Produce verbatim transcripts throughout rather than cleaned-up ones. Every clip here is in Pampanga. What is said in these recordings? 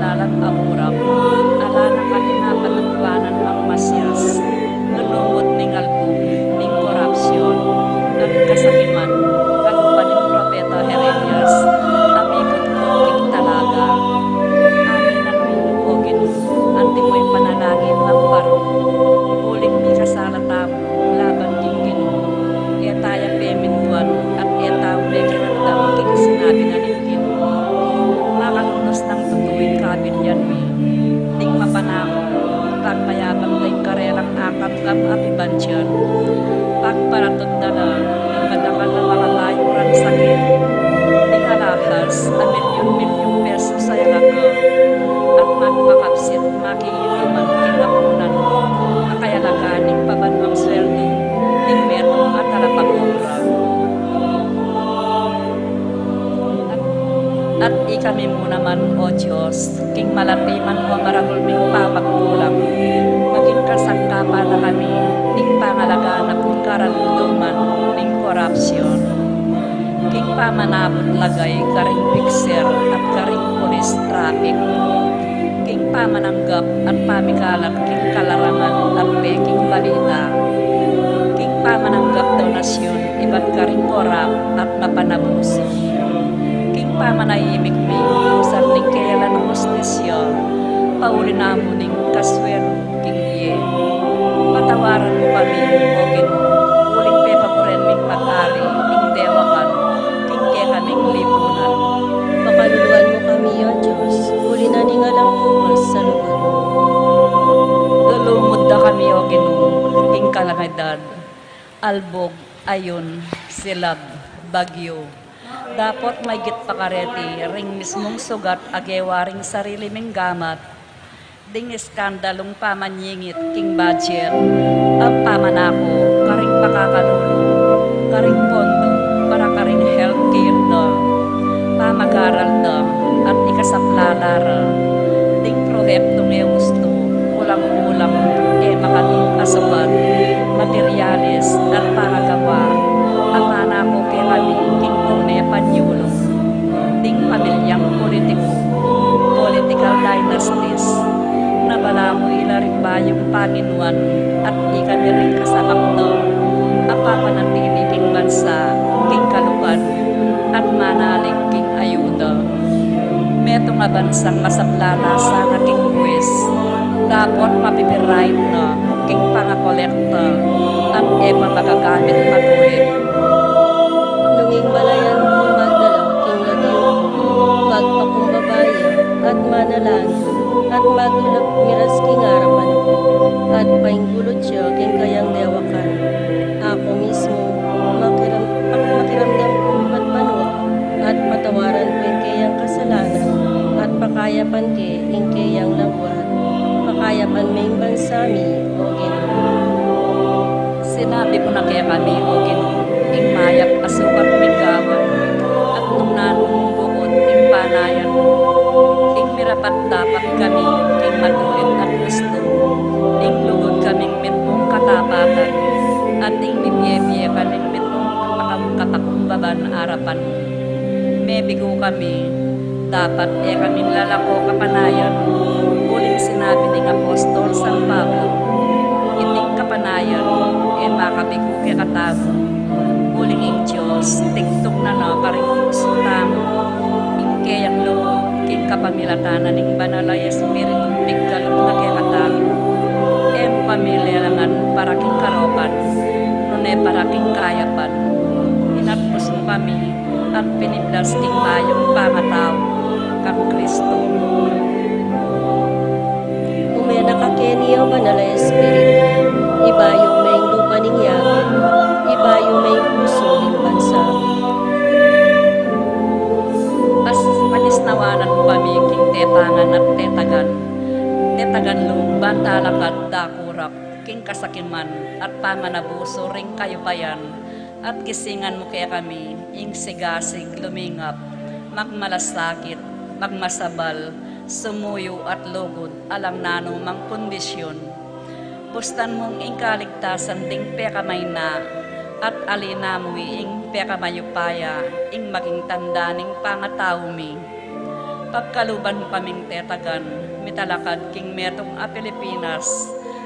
Alang a urak, ala na kami napanagpanan magmasias, lulungut ning album ning korapsyon, ning kasakiman, kalupa ning propeta Jeremias, amikut ku king talaga. Aminan mu, O Ginu, antimo ing panalangin nang Baruch, uling mikasala tamu laban king Ginu, e taya pemintuan, at e tamu mekiramdam king sinabi na ning Ginu. Makalunus nang tutu ing kabilyan mi, ding mapanako, pagmayabang da ing karelang akam gam apibandian, pagparatud da la ing madakal a makabayuran sakit, ding alahas a milyun-milyun pesos a yalaga, at magpakapsit makiiliman king apunan a kayalaga ning pabanwang sweldu ning metung a talapag-obra. At, at ikami mu naman, O Dios, king malati man o maragul ming pamagkulang, maging kasangkapan na kami ning pangalaganap ning karunduman ning korapsyon. King pamanabut lagay karing pikser at karing pulis traffic, king pamananggap at pamikalat king kalarangan at peking balita, king pamananggap donasyun ibat karing korap at mapanabusu, king pamanahimik mi usar ning keyalan hustisya, pauli na mu ning kaswelu king bie. Patawaran mu kami, O Ginu, uling pepaburen ming mag-ari ing dewakan king kekaming lipunan. Pakaluluan mu kami, O Dios, uli na ning alang pukas sa lugud mu. Lulungud da kami, O Ginu, king kalamidad, albug, ayun, silab, bagyu. Dapot maygit pa kareti, ring mismung sugat a gewa ring sarili ming gamat, ding iskandalung pamanyingit king budget, at pamanako karing pakakalulu, karing pondo para karing healthcare da, pamagaral da, at ikasaplala ra, ding proyektung e ustu, kulang-kulang, e makating asubat, materyales, at pangagawa, a manako kekami king tune panyulung, ding pamilyang politiku, political dynasties, na balamu ila ring bayung panginuan, at ikami ring kasabak da a papanatili king bansa, king kalupan, at manalig king ayuda. Metung a bansang masaplala sana king buwis, dapot mapipirait na king pangakolekta, at e pa magagamit matulid. Nung ing balayan kung magdala king lagyu, magpakumbaba ya, at manalangin, at magdulap miras king arapan ku, at painggulud ya king kayang dewakan. Aku mismu, makiram-, makiramdam ku ing banua, at patawaran ku ing keyang kasalanan, at pakayapan ke ing keyang labuad. Pakayapan me ing bansa mi, O Ginu. Sinabi mu na kekami, O Ginu, ing mayap a sukat ming gawan, at nung nanu mung bukut ing panayan mu, ing mirapat-dapat kami king matulid at gustu, ing lugud kaming mitmung katapatan, at ing bibie-bie kaming mitmung katakumbaban arapan mu. Mebigu kami, dapat e kami lalako kapanayan, uling sinabi ning apostol San Pablo, iting kapanayan e makabigu kekatamu, uling ing Dios tigtung na no karing pusu tamu, ing keyang lugud king kapamilatan na ning Banal a Espiritu migkalub na kekatamu. E mu kami lelangan para king karopan, nune para king kayapan. Inatpus mu kami, at piniblas king mayung pangatau kang Kristo. Ume na ka keni, O Banal a Espiritu, ibayu me ing lupa ning yatu, ibayu me ing pusu ning bansa. Pas-, panisnawanan mu kami king tetangan at tetagan, tetagan lub ban talakad dakurak king kasakiman at pamanabusu ring kayupayan, at gisingan mu kekami ing sigasig lumingap, magmalasakit, magmasabal, sumuyu at lugud alang nanu mang kondisyun. Bustan mung ing kaligtasan ding pekamaina, at alina mu ing pekamayupaya ing maging tanda ning pangatau mi. Pagkaluban mu kaming tetagan, mitalakad king metung a Pilipinas,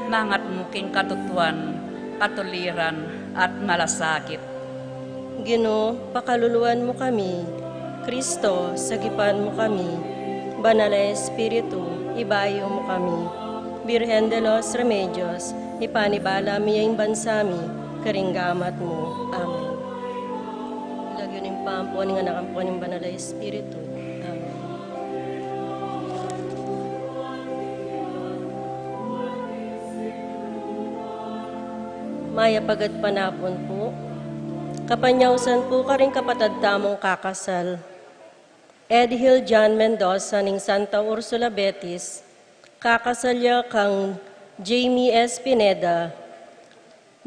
mangat mu king katutuan, katuliran, at malasakit. Ginu, pakaluluan mu kami. Kristo, sagipan mu kami. Banal a Espiritu, ibayu mu kami. Birhen de los Remedios, ipanibala mi ya ing bansa mi, karing gamat mu. Amen. Lagyu ning Ibpa, ampo ning Anak, ampo ning Banal a Espiritu. Amen. Mayap a gatpanapun pu. Kapanyausan pu karing kapatad tamung kakasal. Edhil John Mendoza ning Santa Ursula, Betis, kakasal ya kang Jamie S. Pineda,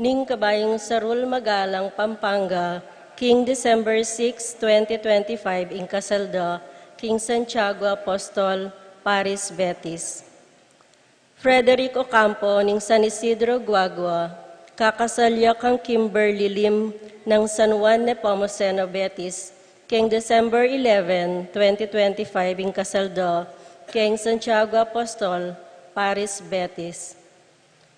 ning Kabayung Sarul, Magalang, Pampanga, king December six, twenty twenty-five, ing kasal da king Santiago Apostol, Paris, Betis. Frederick Ocampo ning San Isidro, Guagua, kakasal ya kang Kimberly Lim nang San Juan Nepomuceno, Betis, keng December eleven, twenty twenty-five, ing kasal da keng Santiago Apostol, Paris, Betis.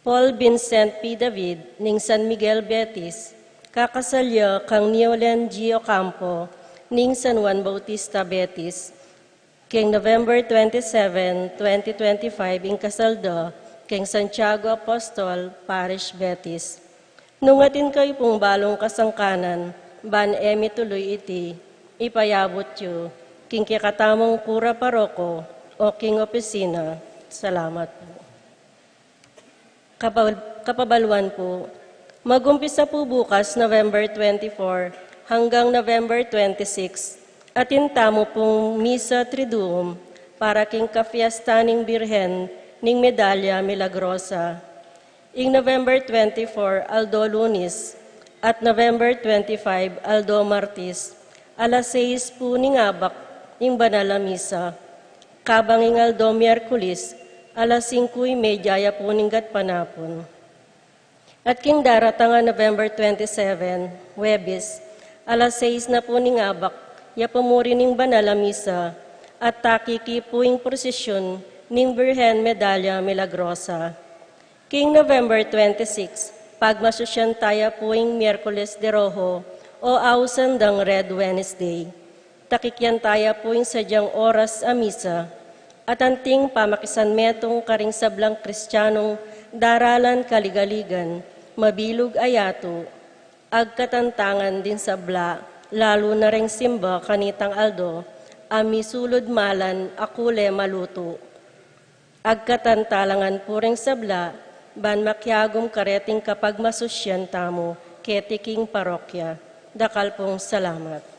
Paul Vincent P. David ning San Miguel, Betis, kakasal ya kang Neolen G. Ocampo ning San Juan Bautista, Betis, keng November twenty-seven, twenty twenty-five, ing kasal da keng Santiago Apostol, Parish, Betis. Nung atin kayu pung balung kasangkanan, ban e mituluy iti, ipayabut yu king kekatamung kura paroko o king opisina. Salamat pu. Kapal-, kapabaluan pu, magumpisa pu bukas, November twenty-four, hanggang November twenty-six, atin tamu pung Misa Triduum para king kafiesta ning Birhen ning Medalla Milagrosa. Ing November twenty-four, aldo Lunis, at November twenty-five, aldo Martis, alas sais pu ning abak ing banal a misa. Kabang ing aldo Miyerkulis, alas singku y media ya pu ning gatpanapun. At king daratang a November twenty-seven, Huwebes, alas sais na pu ning abak ya pamuri ning banal a misa, at takiki pu ing prosisyun ning Birhen Medalla Milagrosa. King November twenty-six, pagmasusyan taya pu ing Miyerkules de Rojo o ausan dang Red Wednesday. Takikyan taya pu ing sadyang oras a misa, at anting pamakisanmetung karing sablang Kristianung daralan kaligaligan, mabilug a yatu, agkatantangan ding sabla, lalu na reng simba kanitang aldo, a misulud malan a kule malutu. Agkatantalangan pu reng sabla, ban makiagum kareting kapagmasusyan tamu keti king parokya. Dakal pung salamat.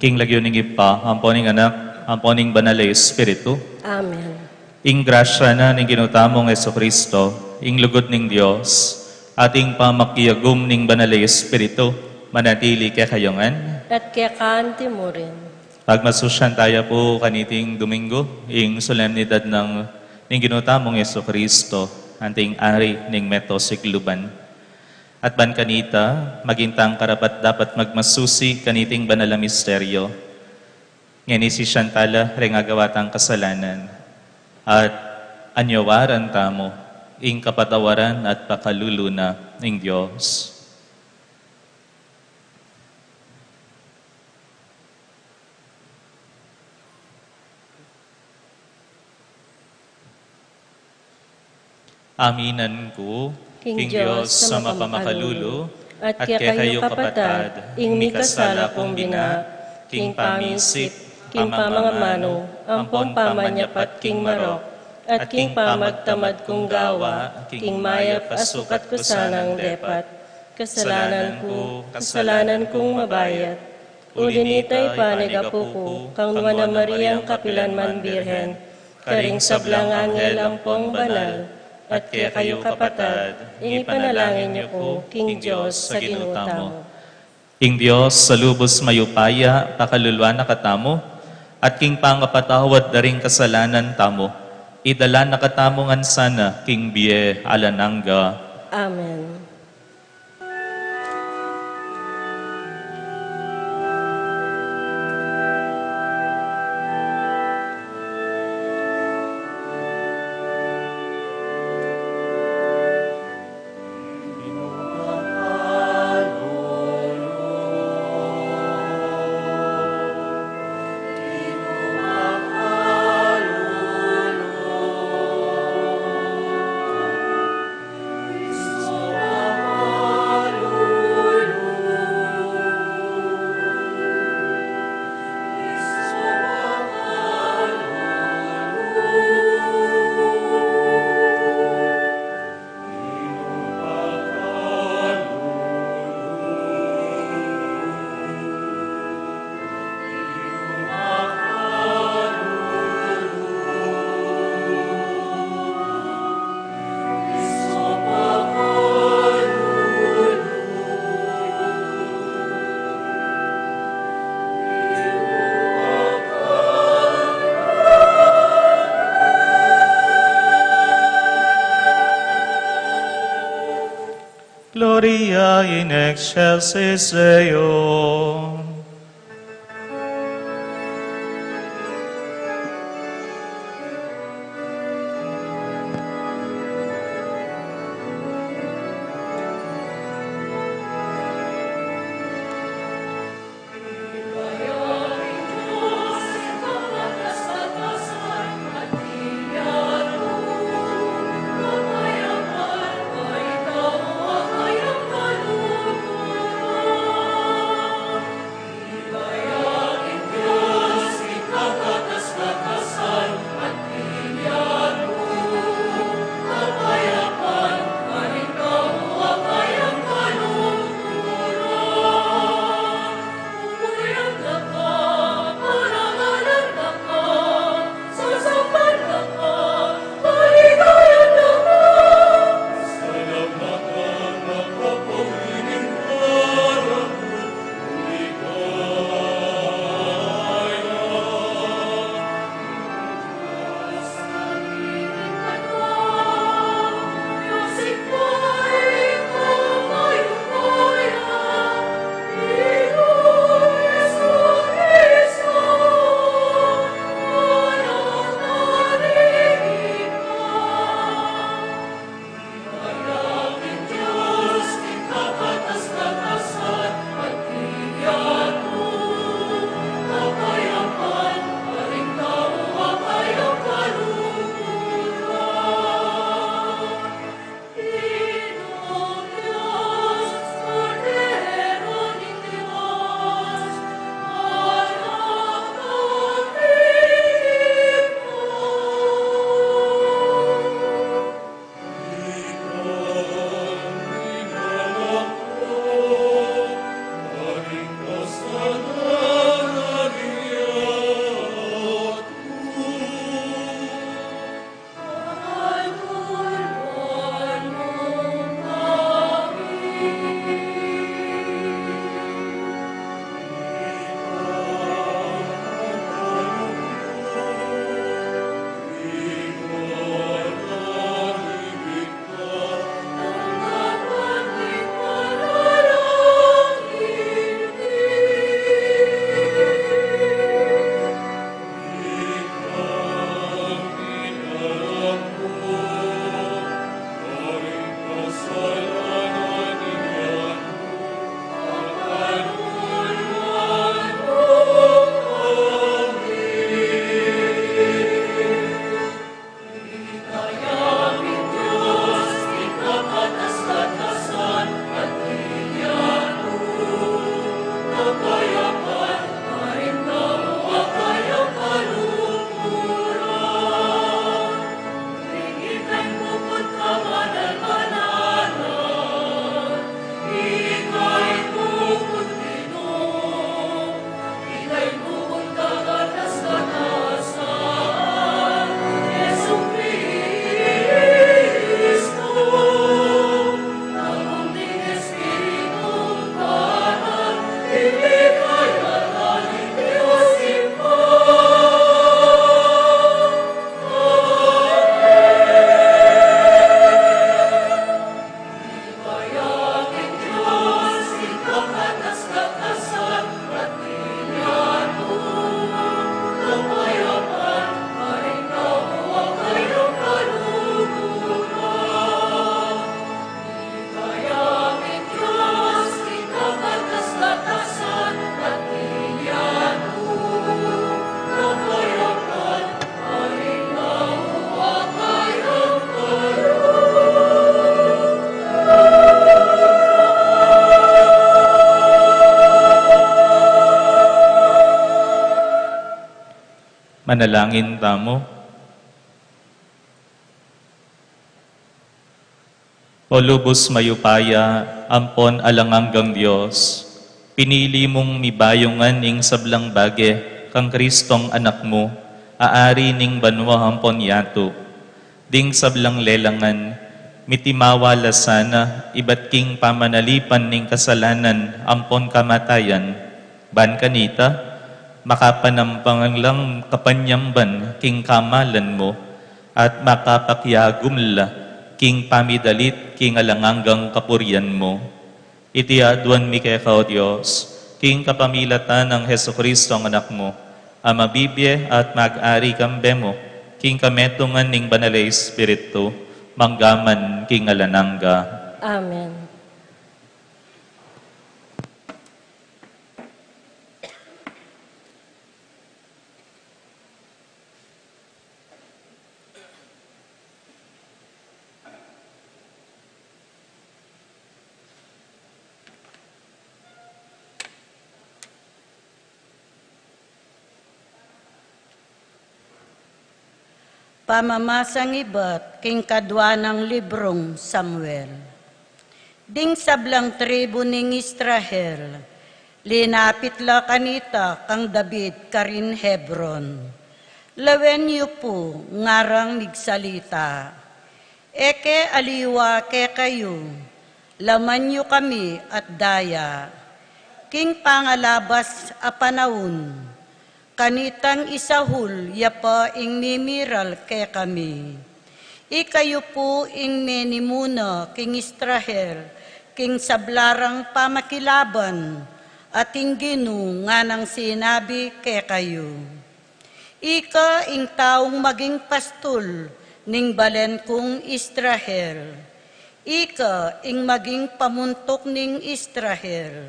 King lagyu ning Ibpa, ampo ning Anak, ampo ning Banal a Espiritu. Amen. Ing grasya na ning Ginu tamung Jesucristo, ing lugud ning Dios, at ing pamakiagum ning Banal a Espiritu, manatili kekayu ngan. At keka anti mu rin. Pagmasusyan taya pu kaniting Domingo, ing solemnidad nang ning Ginu tamung Jesucristo, anting Ari ning mabilug a sikluban. At ban kanita, maging tang karapat-dapat magmasusi kaniting banal a misteryo. Ngeni sisian tala reng agawa tang kasalanan, at anyawaran tamu ing kapatawaran at pakalulu na ning Dios. Aminan ku king Dios a mapamakalulu, at kekayu kapatad, ing mikasala kung bina, king pamisip, king pamangamanu, ampon pamanyapat king marok, at king pamagtamad kung gawa, king mayap a sukat ku sanang depat. Kasalanan ku, kasalanan kung mabayat. Uli nita ipanyawad ku kang Nuan a Mariang kapilan man Birhen, karing sablang anghel ampong banal, at kekayu kapatad, ing ipanalangin yu ku king Dios a Ginu tamu. Ing Dios a lubus mayupaya, pakaluluan na katamu, at king pangapatawad da ring kasalanan tamu, idala na katamu ngan sana king bie alang angga. Amen. Gloria in excelsis Deo. Manalangin tamu. O lubus mayupaya ampon alang anggang Dios, pinili mung mibayungan ing sablang bage kang Kristong Anak mu, a ari ning banua ampon yatu. Ding sablang lelangan, mitimawa la sana ibat king pamanalipan ning kasalanan ampon kamatayan, ban kanita, makapanampang lang kapanyamban king kamalan mu, at makapakiagum la king pamidalit king alang anggang kapurian mu. Iti aduan mi keka, O Dios, king kapamilatan nang Jesucristo a Anak mu, a mabibie at mag-ari kambe mu, king kametungan ning Banal a Espiritu, mangga man king alang angga. Amen. Pamamasang ibat king kadua nang librung Samuel. Ding sablang tribu ning Israel, linapit la kanita kang David karin Hebron. Lawen yu pu, ngarang migsalita. E ke aliwa kekayu, laman yu kami at daya. King pangalabas a panaun, kanitang i Saul ya pa ing mimiral kekami. Ikayu pu ing menimuna king Israel, king sabla rang pamakilaban, at ing Ginu nganang sinabi kekayu. Ika ing taung maging pastul ning balen kung Israel. Ika ing maging pamuntuk ning Israel.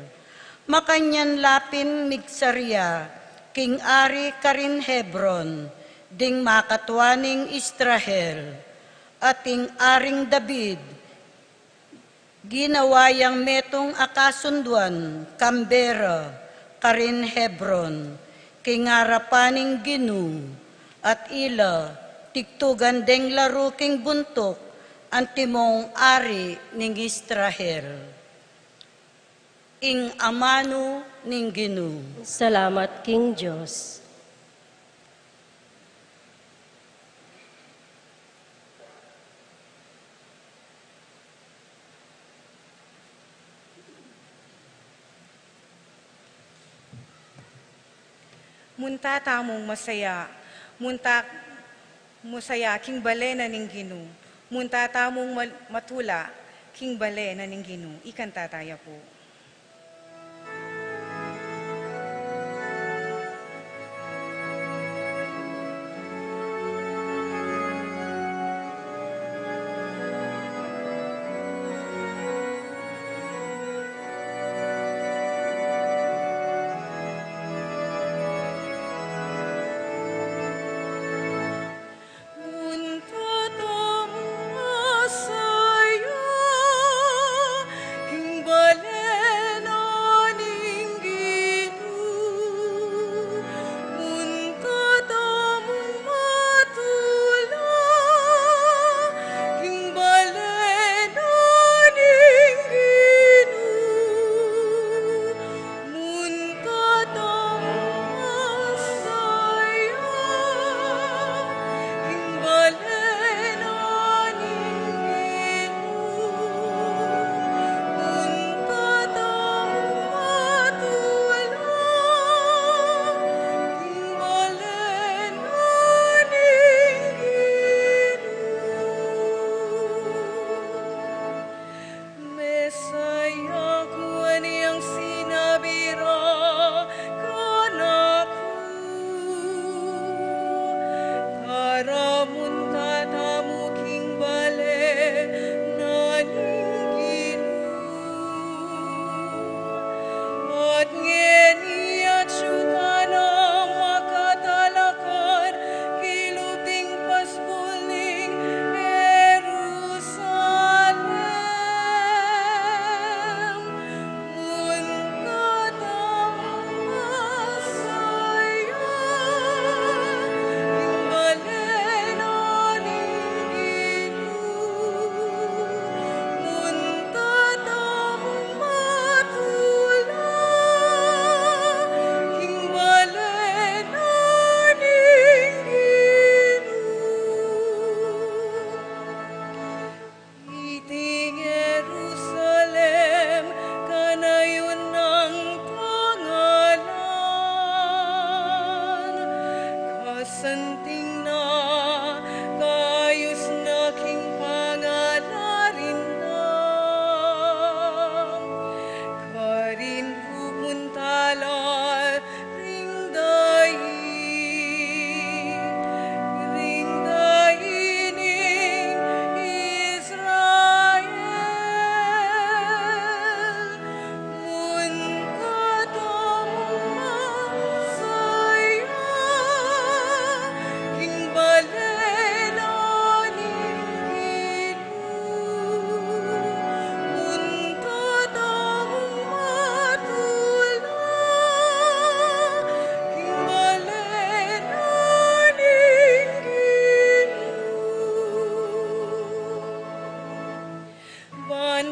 Makanyan la pin migsarya king ari karin Hebron, ding makatua ning Israel, at ing aring David, ginawa yang metung a kasunduan kambe ra karin Hebron, king arapan ning Ginu, at ila tigtugan deng laru king buntuk antimong ari ning Israel. Ing amanu ning Ginu. Salamat king Dios. Munta tamung masaya, munta masaya king bale na ning Ginu, munta tamung mal-, matula king bale na ning Ginu, ikanta taya pu.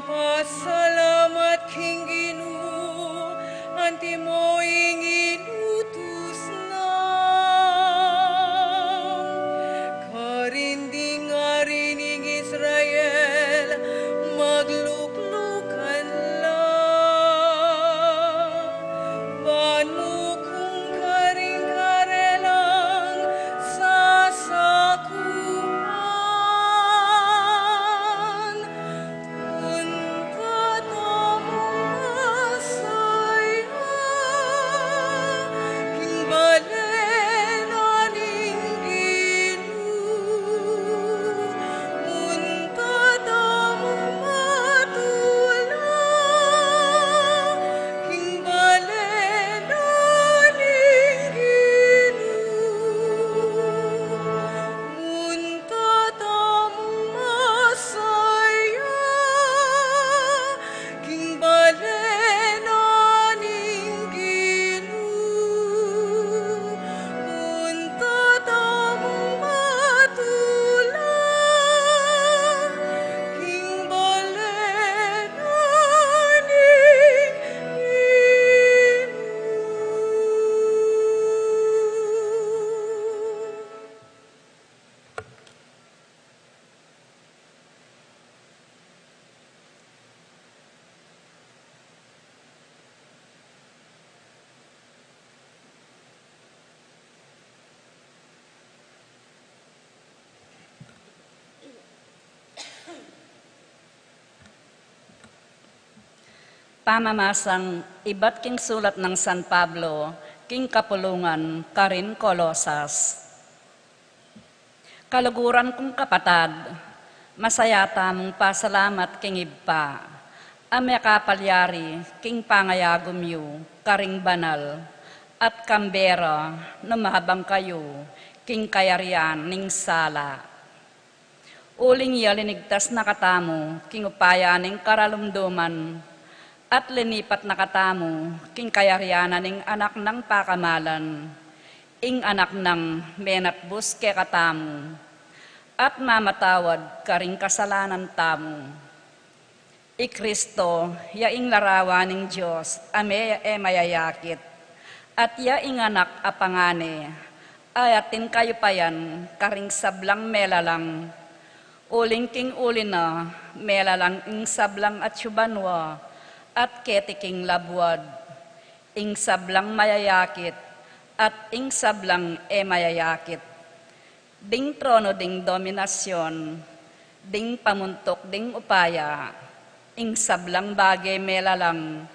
Pasalamat king Ginu, antimo ing inutus na. Karin ding ari ning Israel, magluklukan la. Ban mu kung karing karelang sasakupan. Punta tamung masaya king bale na ning Ginu. Punta tamung matula king bale na ning Ginu. Munta tamung masaya king bale na ning Ginu. Munta tamung matula king bale na ning Ginu. Pamamasang ibat king sulat nang San Pablo king kapulungan karing Colosas. Kaluguran kung kapatad, masaya tamung pasalamat king Ibpa a mekapalyari king pangayagum yu karing banal, at kambe ra numabang kayu king kayarian ning sala. Uling ya linigtas na katamu king upaya ning karalumduman, at linipat na katamu king kayarian na ning Anak nang pakamalan, ing Anak nang menatbus kekatamu, at mamatawad karing kasalanan tamu. I Kristo ya ing larawan ning Dios a me-, e mayayakit, at ya ing Anak a pangane a atin kayupayan karing sablang melalang. Uling king uli na melalang ing sablang atyu banua at keti king labuad, ing sablang mayayakit at ing sablang e mayayakit, ding trono ding dominasion, ding pamuntuk ding upaya, ing sablang bage melalang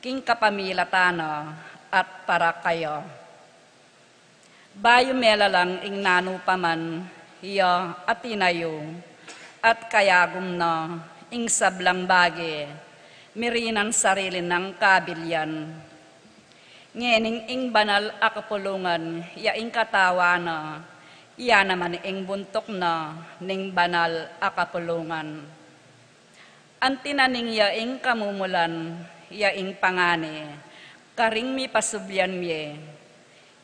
king kapamilatan na at para kaya. Bayu melalang ing nanu pa man ya a tinayu at kayagum na ing sablang bage, mirinan sarili nang kabilian. Ngening ing banal a kapulungan ya ing katawan na, ya naman ing buntuk na ning banal a kapulungan. Anti na ning ya ing kamumulan, ya ing pangane karing mipasublian mie.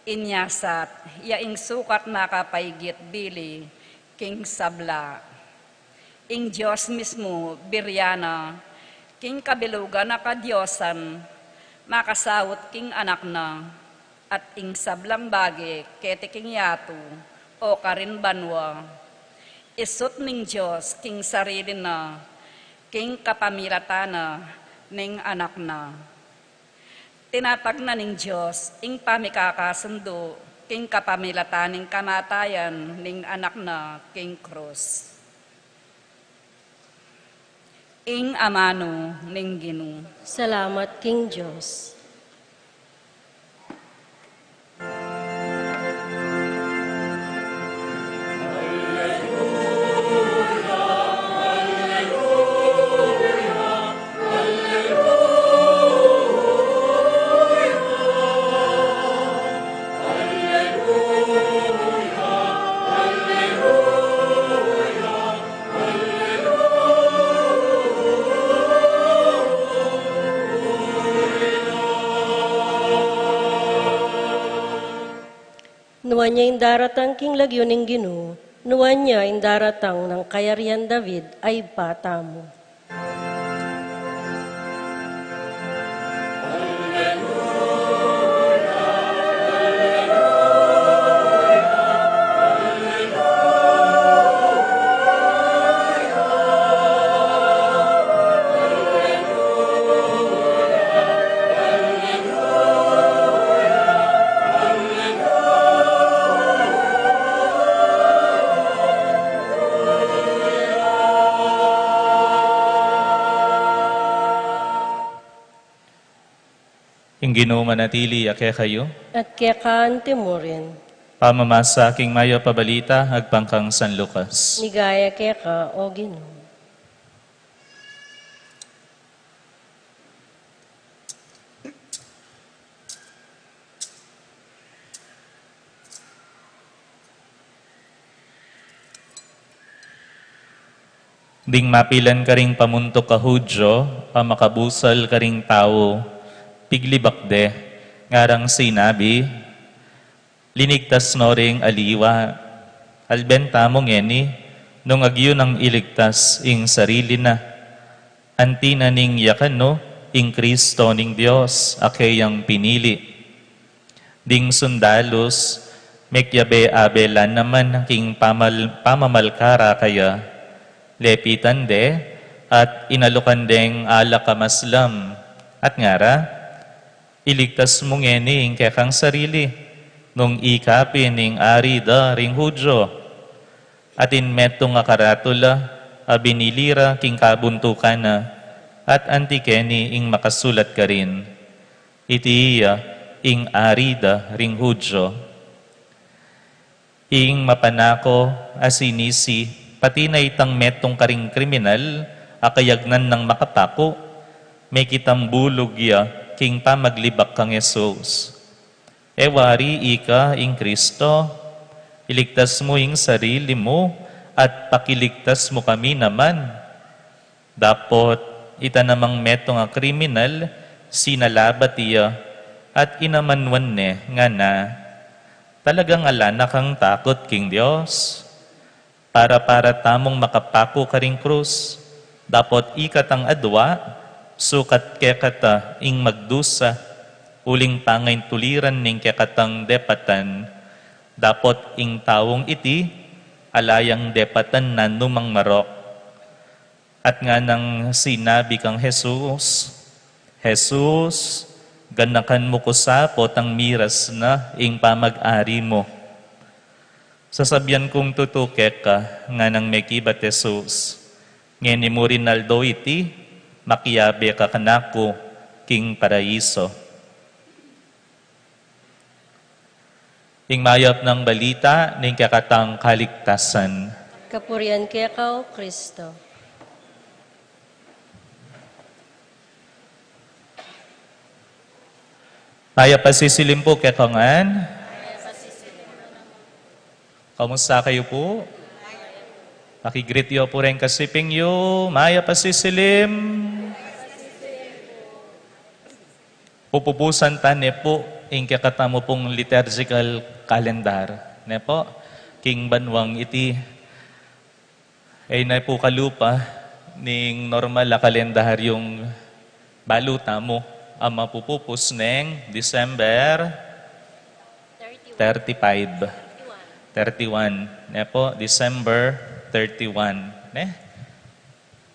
Inya sat ya ing sukat makapaigit dili king sabla. Ing Dios mismu birian na king kabilugan a kadiosan, makasaut king Anak na, at ing sablang bage keti king yatu o karin banua, isut ning Dios king sarili na king kapamilatan na ning Anak na. Tinatag na ning Dios ing pamikakasundu king kapamilatan ning kamatayan ning Anak na king krus. Ing amanu ning Ginu. Salamat king Dios. Nuan ya ing daratang king lagyu ning Ginu, nuan ya ing daratang nang kayarian David a Ibpa tamu. Ing Ginu manatili ya kekayu. At keka antimurin. Pamamasa king Mayap a Balita agpang kang San Lucas. Ligaya keka, O Ginu. Ding mapilan karing pamuntuk a Hudyo a makabusal karing tau piglibak de, ngarang sinabi, "Linigtas no ring aliwa. Alben tamu ngeni nung agyu nang iligtas ing sarili na. Anti na ning yakan no ing Kristo ning Dios a keyang pinili." Ding sundalus, mekiabe-abe la naman king pamal-, pamamalkara kaya. Lepitan de, at inalukan deng alak a maslam, at ngara, "Iligtas mu ngeni ing kekang sarili, nung ika pin ing ari da ring Hudyo." Atin metung a karatula a binili ra king kabuntukan na, at anti keni ing makasulat karin, "Iti ya ing ari da ring Hudyo." Ing mapanako a sinisi, pati na itang metung karing kriminal a kayagnan nang makapaku, mekitambulug ya king pamaglibak kang Jesus. "E wari ika ing Kristo? Iligtas mu ing sarili mu at pakiligtas mu kami naman. Dapot ita namang metung a kriminal, sinalabat iya at inamanwan ne, ngana, 'Talagang ala na kang takut king Dios?' Para-para tamung makapaku karing krus, dapot ikatang adua, sukat kekata ing magdusa, uling pangaintuliran ning kekatang depatan, dapot ing taung iti, ala yang depatan nanumang marok." At nganang sinabi kang Jesus, "Jesus, ganakan mu ku sa potang miras na ing pamag-ari mu." "Sasabian kung tutu keka," nganang mekibat Jesus, "ngeni mu rin aldo iti, makiabe ka kanaku king paraiso." Ing mayap nang balita ning kekatang kaligtasan. Kapurian keka, O Kristo. Mayap a sisilim pu kekayu ngan. Kamusta kayu pu? Paki-greet yu pu reng kasiping yu. Mayap a sisilim. Pupupusan ta ne pu ing kekatamu pung liturgical calendar, ne pu? King banuang iti, e na pu kalupa ning normal a kalendaryung balu tamu a mapupupus neng December thirty-five. Thirty-one, ne pu? December thirty-one, ne?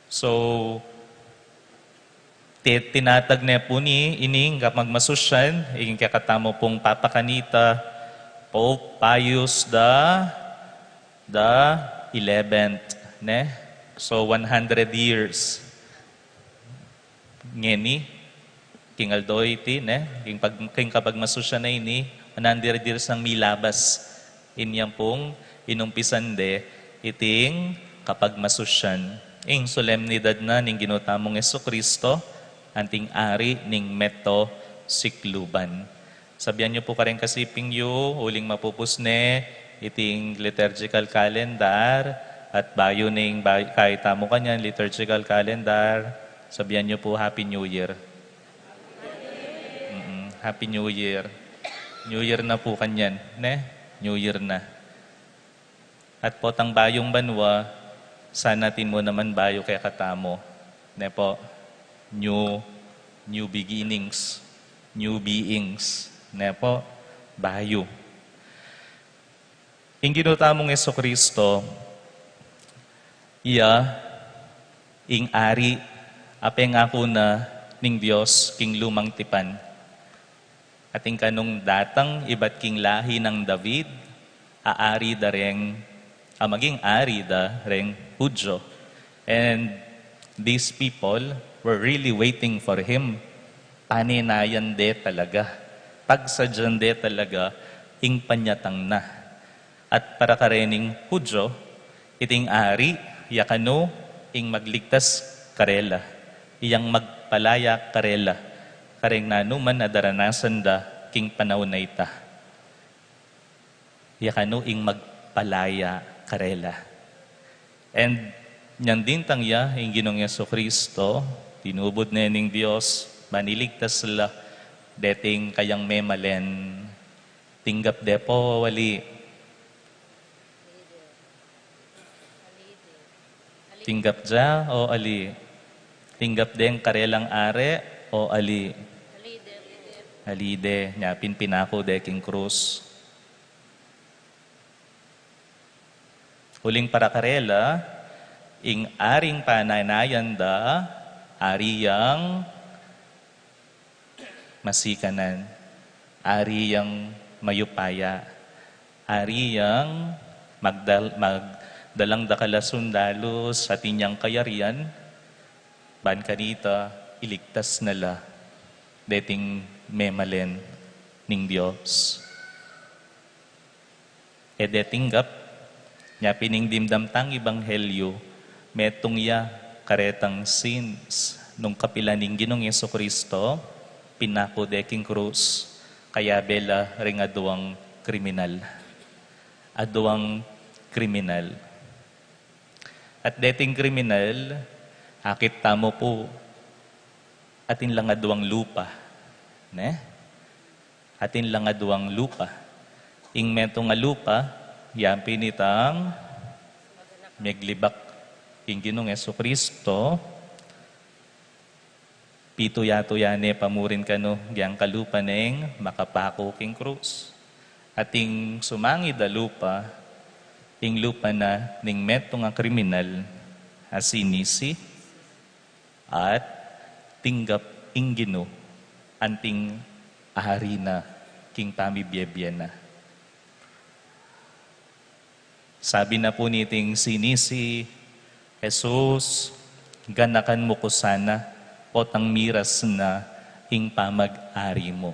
So, ti-, tinatag ne pu ini, ining kapagmasusyan, ing kekatamu pung Papa kanita, Pope Pius the, the eleventh, ne? So, one hundred years ngeni, king aldo iti, ne? King pag-, king kapagmasusyan a ini, one hundred years nang milabas. Inyang pung inumpisan de iting kapagmasusyan, ing solemnidad na ning Ginu tamung Jesucristo, anting Ari ning meto sikluban. Sabian yu pu kareng kasiping yu, uling mapupus ne iting liturgical calendar, at bayu ning bay-, kayat tamu kanyan liturgical calendar, sabian yu pu, "Happy New Year." Mm-mm. Happy New Year. New Year na pu kanyan, ne? New Year na. At potang bayung banua, sana atin mu naman bayu kekatamu, ne pu? New, new beginnings, new beings, ne pu? Bayu. Ing Ginu tamung Jesucristo, iya ing Ari a pengaku na ning Dios king Lumang Tipan. Atin kanung datang ibat king lahi nang David, a ari da reng, a maging ari da reng Hudyo. And these people were really waiting for him. Panenayan de talaga, pagsadyan de talaga ing panyatang na. At para karening Hudyo, iting ari, ya kanu ing magligtas karela, iyang magpalaya karela, kareng nanu man a daranasan da king panaun a ita. Ya kanu ing magpalaya karela. And nyang dintang ya, ing Ginung Jesucristo, tinubud ne ning Dios, ban iligtas la deting kayang memalen. Tinggap de po o ali? Tinggap da o ali? Tinggap deng karelang ari o ali? Ali de, nya pin pinaku de king krus. Uling para karela, ing aring panenayan da, ari yang masikanan, ari yang mayupaya, ari yang magdal-, magdalang dakal a sundalus, atin yang kayarian, ban kanita iligtas na la deting memalen ning Dios. E de tinggap, nya pin ing dimdam tang ebanghelyu, metung ya karetang sins, nung kapilan ing Ginung Jesucristo, pinaku de king krus, kayabe la ring aduang kriminal. Aduang kriminal. At deting kriminal, akit tamu pu, atin lang aduang lupa, ne? Atin lang aduang lupa. Ing metung a lupa, ya pin itang meglibak king Ginung Jesucristo, pituya-tuya ne pa murin kanu, gyang kalupa neng makapaku king krus. At ing sumangid a lupa, ing lupa na ning metung a kriminal a sinisi, at tinggap ing Ginu, anting ari na king pamibie-bie na. Sabi na pu niting sinisi, "Jesus, ganakan mu ku sana, potang miras na ing pamag-ari mu."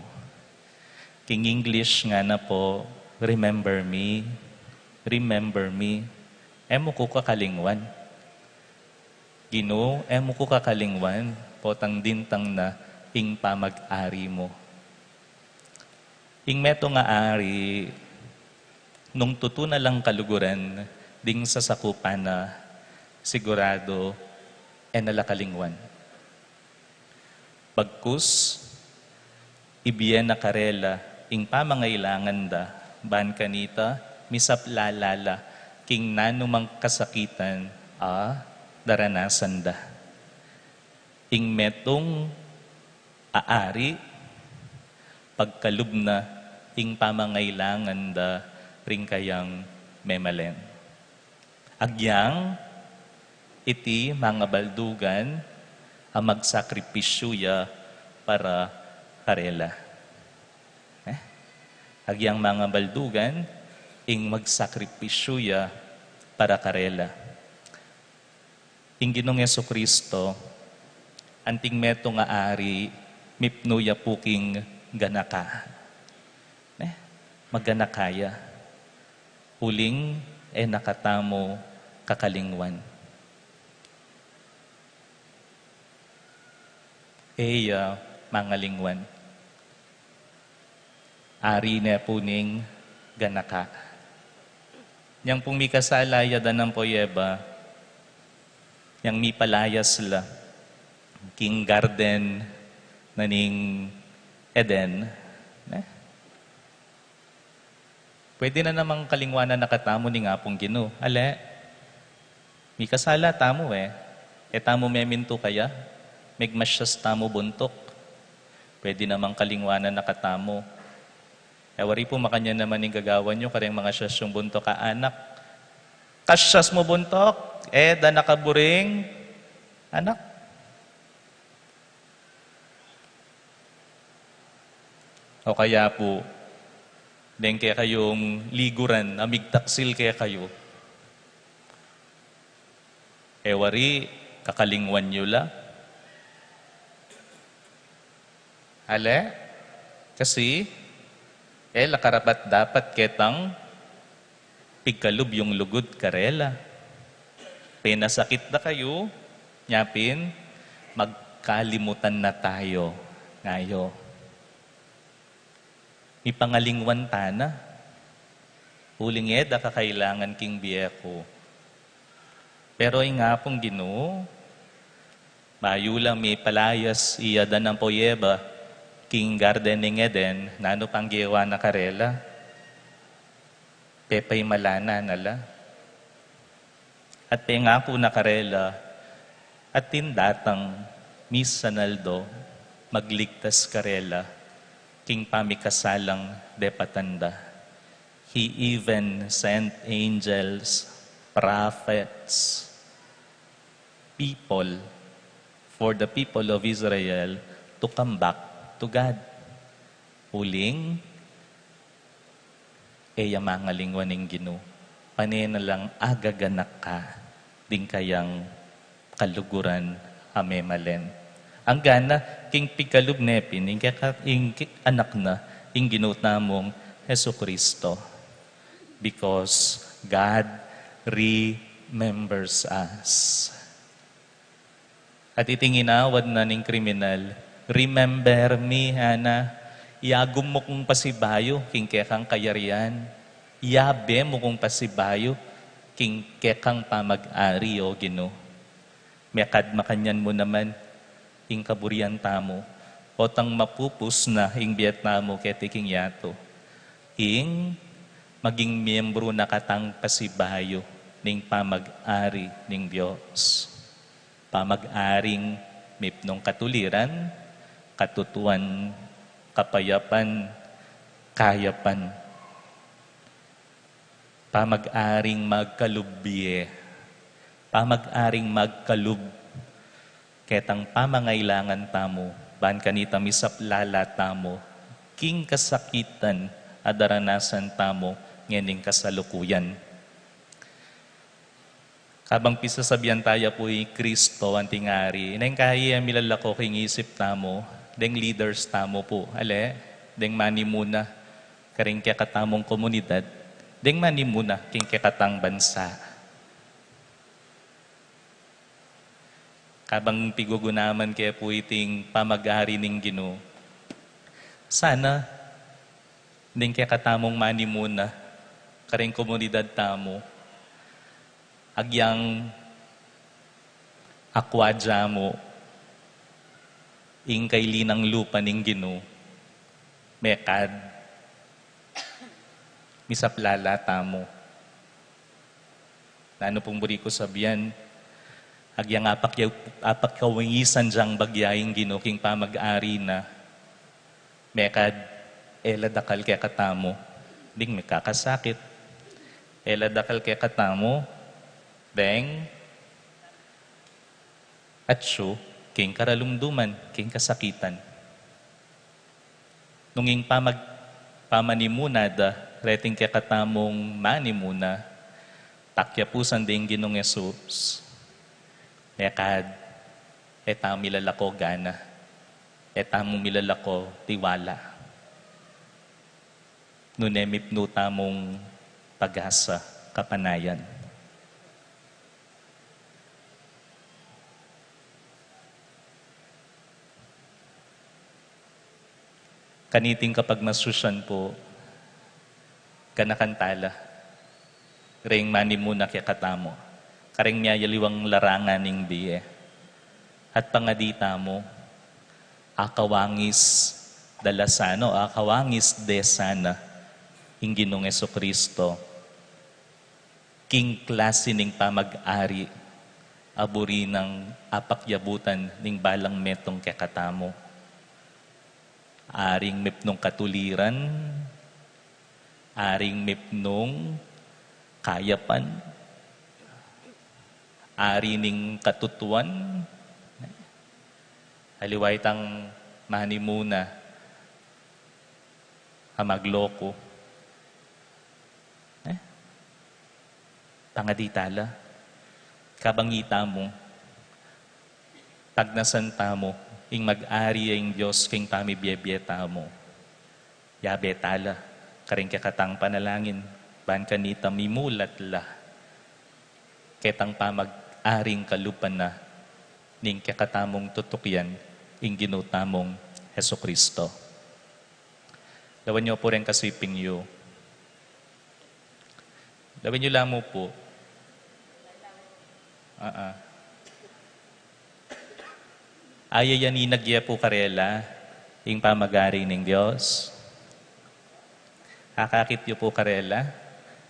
King English ngana pu, "Remember me, remember me." E mu ku kakalingwan. Ginu, e mu ku kakalingwan, potang dintang na ing pamag-ari mu. Ing metung a ari, nung tutu na lang kaluguran ding sasakupan na, sigurado, e na la kalingwan. Bagkus, ibie na karela ing pamangailangan da, ban kanita, misaplala la king nanumang kasakitan a daranasan da. Ing metung a ari, pagkalub na ing pamangailangan da ring kayang memalen. Agyang iti mangabaldugan a magsakripisyu ya para karela. Eh? Agyang mangabaldugan ing magsakripisyu ya para karela. Ing Ginung Jesucristo, anting metung a ari, mipnu ya pu king ganaka. Ne? Maganaka ya. Uling e na katamu kakalingwan. E ya mangalingwan. Ari ne pu ning ganaka. Nyang pung mikasala ya Dan ampo i Eva, nyang mipalayas la king garden na ning Eden, ne? Pwede na namang kalingwanan na katamu ning Apung Ginu. Ale, mikasala tamu e. E tamu memintu kaya, megmasyas tamu buntuk. Pwede namang kalingwanan na katamu. E wari pu makanyan naman ing gagawan yu kareng mangasyas yung buntuk a anak. Kasyas mu buntuk, e da na kaburing anak. O kaya pu, deng kekayung liguran a migtaksil kekayu. E wari, kakalingwan yu la. Ale, kasi e la karapat-dapat ketang pigkalub yung lugud karela. Pinasakit da kayu, nya pin, magkalimutan na tayo ngayo. Mipangalingwan tana. Uling e da ka kailangan king bie ku. Pero ing Apung Ginu, bayu la mipalayas i Adan ampo i Eva king garden ning Eden, nanu pang gewa na karela? Pepaimalanan na la. At pengaku na karela, atin datang misan aldo magligtas karela king pamikasalang depatan da. He even sent angels, prophets, people, for the people of Israel to come back to God. Uling, e ya mangalingwan ing Ginu. Pane na lang agaganak ka ding kayang kaluguran a memalen. Anggana, king pigkalub ne pin, ing keka-, ing ki-, anak na, ing Ginu tamung Jesucristo. Because God remembers us. At iting inawad na ning kriminal, "Remember me," ana, "Iagum mu kung pasibayu king kekang kayarian. Iabe mu kung pasibayu king kekang pamag-ari, O Ginu." Mekad makanyan mu naman ing kaburian tamu, potang mapupus na ing bie tamu keti king yatu, ing maging miyembru na katang pasibayu ning pamag-ari ning Dios. Pamag-aring mipnung katuliran, katutuan, kapayapan, kayapan. Pamag-aring magkalub bie. Pamag-aring magkalub ketang pamangailangan tamu, ban kanita misaplala tamu king kasakitan a daranasan tamu ngening kasalukuyan. Kabang pisasabian taya pu i Kristo anting Ari, neng kayi e milalako king isip tamu, deng leaders tamu pu, ale, deng manimuna karing kekatamung komunidad, deng manimuna king kekatang bansa. Kabang pigugunaman ke pu iting pamag-ari ning Ginu, sana deng kekatamung manimuna karing komunidad tamu, agyang akwa dya mu ing kailinang lupa ning Ginu, mekad misaplala tamu. Nanu pung buri ku sabian, agyang apakya-, apakawangisan dyang bagya ing Ginu king pamag-ari na, mekad e la dakal kekatamu ding mikakasakit, e la dakal kekatamu deng atsu king karalumduman, king kasakitan. Nung ing pamag-, pamanimuna da reting kekatamung manimuna, pakyapusan ding Ginung Jesus, mekad e tamu milalako gana, e tamu milalako tiwala. Nune mipnu tamung pag-asa kapanayan. Kaniting kapagmasusian pu, ganakan tala ring manimuna kekatamu, karing miyayaliwang larangan ning bie. At pangadi tamu, akawangis da la sana o akawangis de sana ing Ginung Jesucristo king klasi ning pamag-ari a buri nang apakyabutan ning balang metung kekatamu. Aring mipnung katuliran, aring mipnung kayapan, ari ning katutuan, aliwa itang manimuna a magloku. Eh? Pangadi tala. Kabang itamu, tagnasan tamu ing mag-ari ya ing Dios king pamibie-bie tamu. Yabe tala karing kekatang panalangin, ban kanita mimulat la ketang pamag-aring kalupa na ning kekatamung tutukian, ing Ginu tamung Jesucristo. Lawan yu pu reng kasiping yu. Lawan yu la mu pu. Aa. Ayayaninag ye pu karela ing pamag-ari ning Dios. Akakit yu pu karela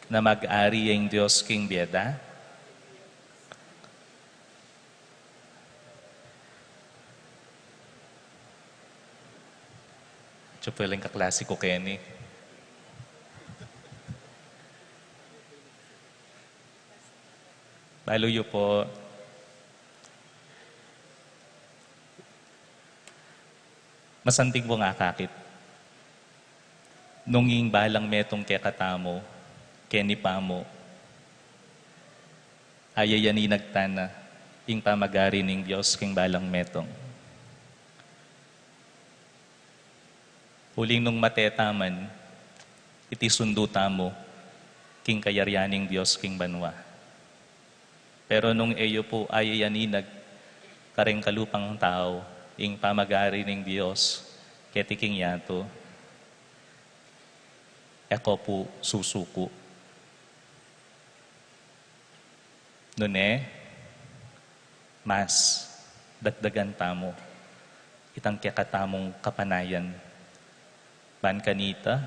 na mag-ari ya ing Dios king bie da. Atyu pu ring kaklasi ku keni. Balu yu pu. Masanting pung akakit nung ing balang metung kekatamu keni pamu, ayayaninag tana ing pamag-ari ning Dios king balang metung. Uling nung mate taman, iti sundu tamu king kayarian ning Dios king banua. Pero nung e yu pu ayayaninag karing kalupang tau ing pamag-ari ning Dios keti king yatu, e ko pu susuku. Nune, mas dagdagan tamu itang kekatamung kapanayan. Ban kanita,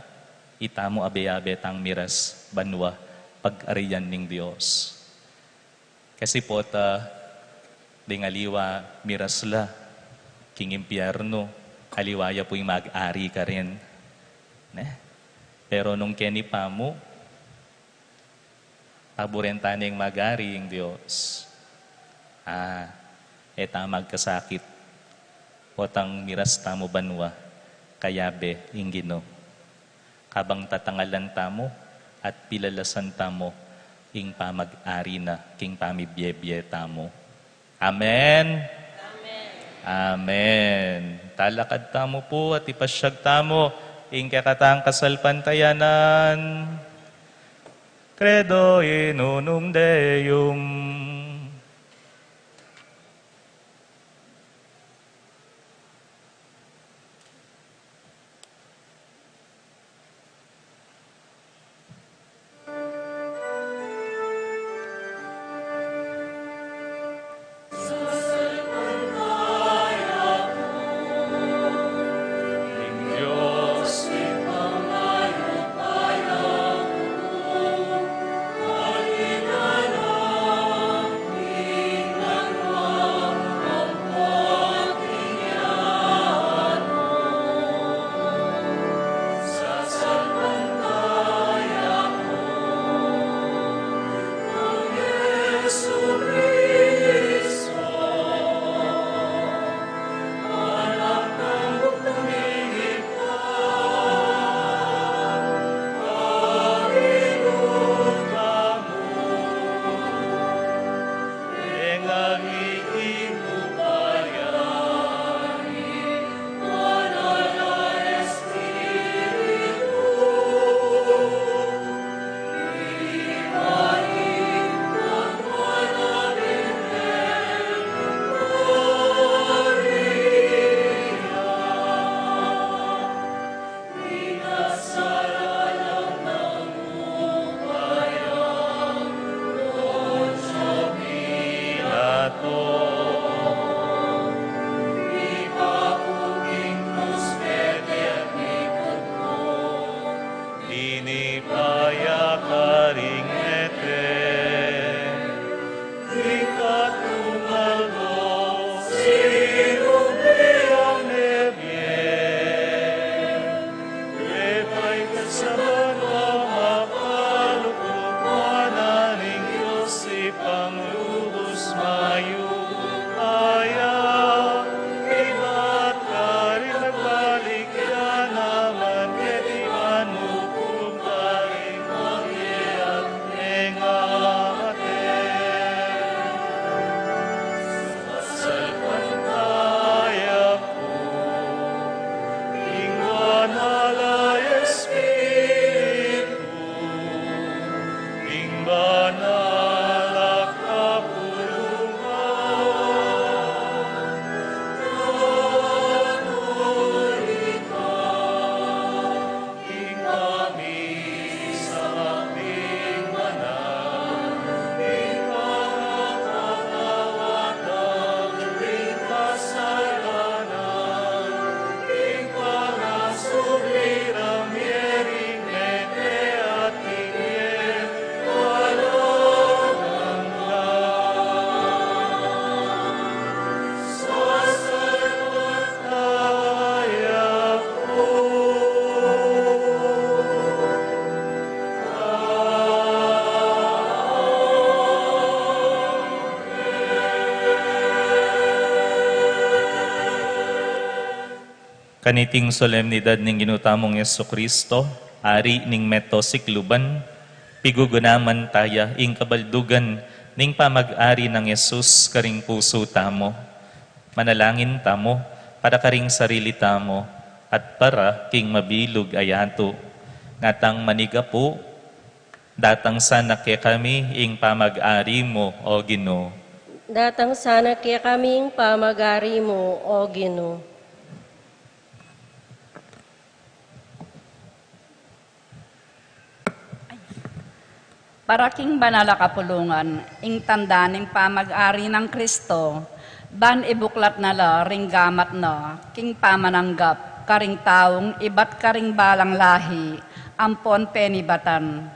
itamu abe-abe tang miras banua pag-arian ning Dios. Kasi pu ta, ding aliwa miras la king impyernu, aliwa ya pu ing mag-ari karin. Ne? Pero nung keni pamu, paburen ta neng mag-ari ing Dios. A, e ta magkasakit, potang miras tamu banua, kayabe ing Ginu. Kabang tatangalan tamu at pilalasan tamu ing pamag-ari na king pamibie-bie tamu. Amen. Amen. Amen. Talakad tamu pu at ipasyag tamu ing kekatang kasalpantayanan. Credo in unum Deum. Ini paya karing mete. Kaniting solemnidad ning Ginu tamung Jesucristo, Ari ning meto sikluban, pigugunaman taya ing kabaldugan ning pamag-ari nang Jesus karing pusu tamu. Manalangin tamu para karing sarili tamu at para king mabilug a yatu. Ngatang manigapu, datang sana kekami ing pamag-ari mu, O Ginu. Datang sana kekami ing pamag-ari mu, O Ginu. Para king banal a kapulungan, ing tanda ning pamag-ari nang Kristo, ban ibuklat na la ring gamat na king pamananggap karing taung ibat karing balang lahi ampon penibatan.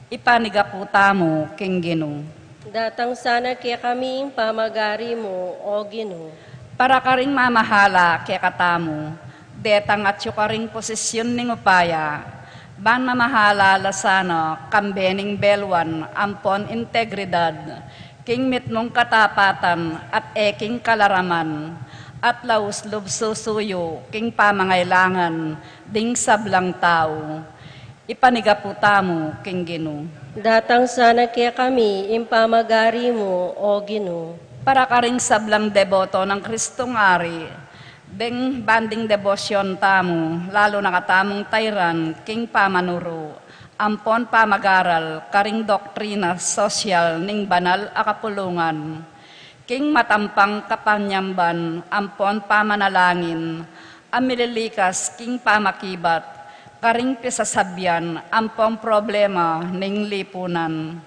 Ipanigapu tamu king Ginu. Datang sana kekami ing pamag-ari mu, O Ginu. Para karing mamahala kekatamu, detang atyu karing posisyun ning upaya, ban mamahala la sana kambe ning belwan ampon integridad, king mitmung katapatan at e king kalaraman, at laus lub susuyu king pamangailangan ding sablang tau. Ipanigapu tamu king Ginu. Datang sana kekami ing pamag-ari mu, O Ginu. Para karing sablang deboto nang Kristong Ari, deng banding debosyon tamu, lalu na katamung tairan king pamanuru ampon pamag-aral karing doktrina sosyal ning banal a kapulungan, king matampang kapanyamban ampon pamanalangin a mililikas king pamakibat karing pisasabyan ampong problema ning lipunan.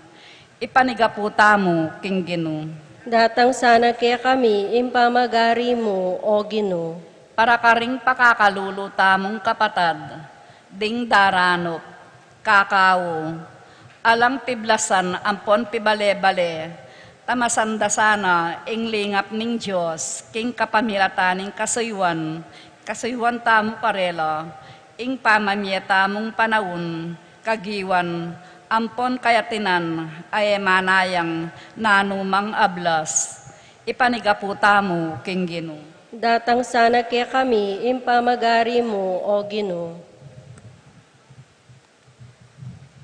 Ipanigapu tamu king Ginu. Datang sana kekami ing pamag-ari mu, O Ginu. Para karing pakakalulu tamung kapatad ding daranup, kakau, alang piblasan ampon pibale-bale, tamasan da sana ing lingap ning Dios king kapamilatan ning kasuyuan, kasuyuan tamu karela, ing pamamie tamung panaun, kagiwan, ampon kayatinan a e manayang nanumang ablas. Ipanigapu tamu king Ginu. Datang sana kekami ing pamag-ari mu, O Ginu.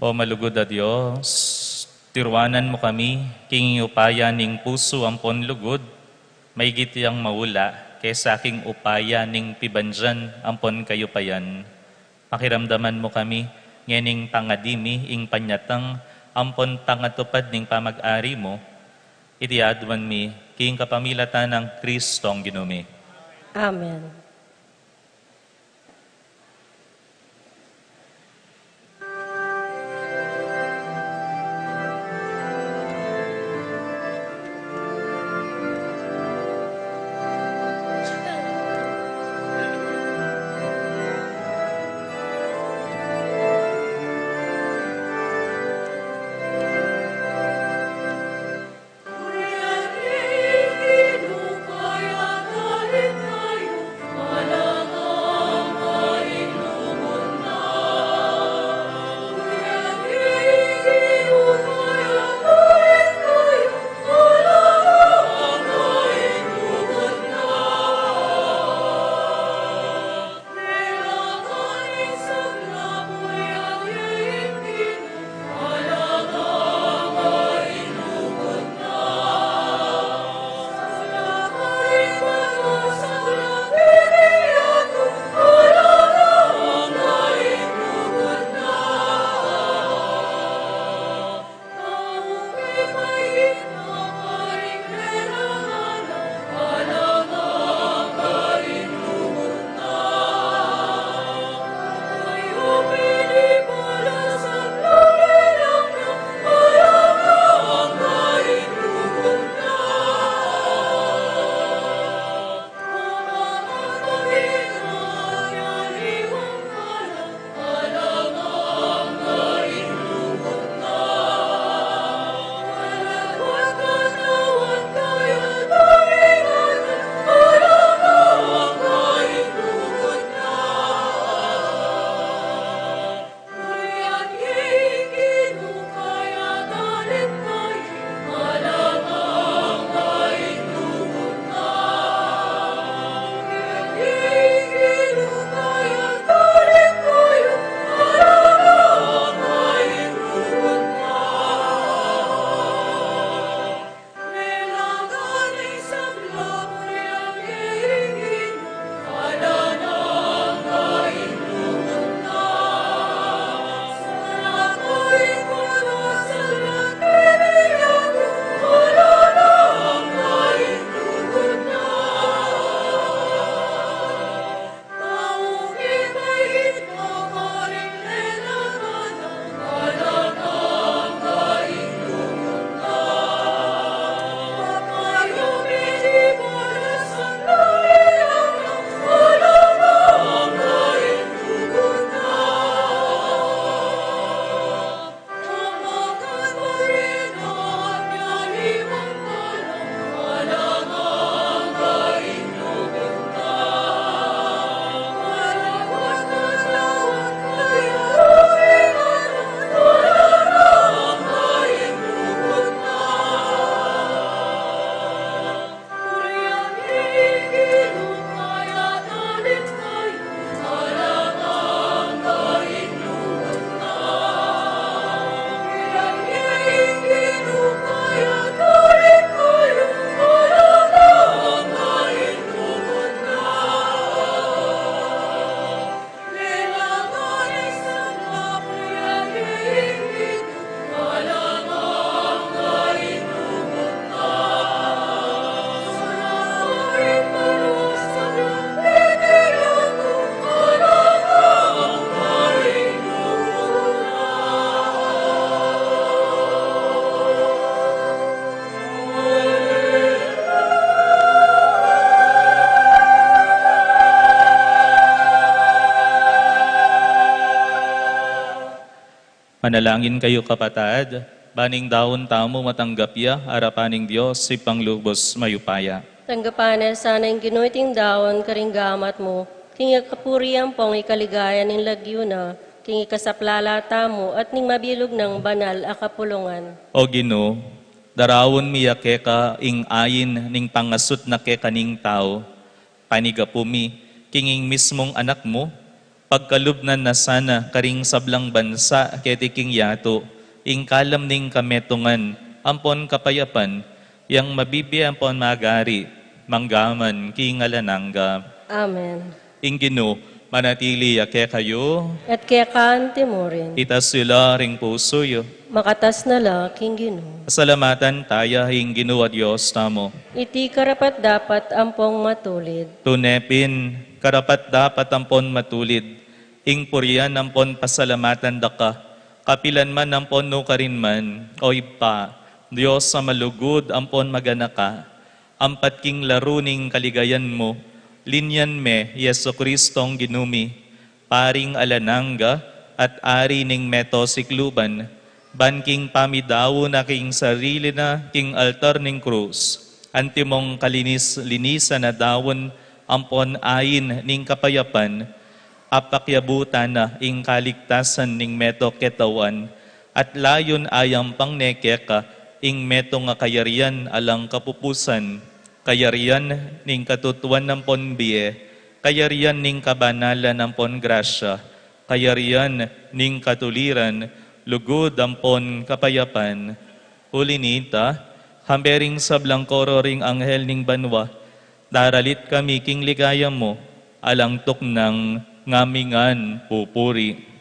O malugud a Dios, tiruanan mu kami king upaya ning pusu ampon lugud, maigit yang maula kesa king upaya ning pibandian ampon kayupayan. Pakiramdaman mu kami ngening pangadi mi ing panyatang ampon pangatupad ning pamag-ari mu. Iti aduan mi king kapamilatan nang Kristong Ginu mi. Amen. Manalangin kayu, kapatad, ban ing daun tamu matanggap ya arapan ning Dios, Ibpang lubus mayupaya. Tanggapan na sana ning Ginu iting daun karing gamat mu, king ikapurian ampong ikaligaya ning lagyu na, king ikasaplala tamu at ning mabilug nang banal a kapulungan. O Ginu, daraun mi ya keka ing ain ning pangasut na keka ning tau. Panigapu mi, king ing mismung Anak mu, pagkalub na na sana karing sablang bansa keti king yatu, ing kalam ning kametungan ampon kapayapan, yang mabibie ampon magari, mangga man king alang angga. Amen. Ing Ginu manatili ya kekayu. At keka anti mu rin. Itas yu la ring pusu yu. Makatas na la king Ginu. Pasalamatan taya ing Ginu a Dios tamu. Iti karapat-dapat ampong matulid. Tune pin, karapat-dapat ampon matulid, ing purian ampon pasalamatan da ka, kapilan man ampon nukarin man, O Ibpa, Dios a malugud ampon maganaka, ampat king laru ning kaligayan mu, linyan me i Jesucristong Ginu mi, Paring alang angga at Ari ning meto sikluban, ban king pamidaun na king sarili na king altar ning krus, antimong kalinis-linisan a daun ampon ain ning kapayapan, apakyabutan na ing kaligtasan ning meto ketauan, at layun ayampang ne keka ing metung a kayarian alang kapupusan, kayarian ning katutuan ampon bie, kayarian ning kabanalan ampon grasya, kayarian ning katuliran, lugud ampon kapayapan. Uli nita, kambe ring sablang koro ring anghel ning banua, daralit kami king ligaya mu, alang tuknang ngamingan pupuri.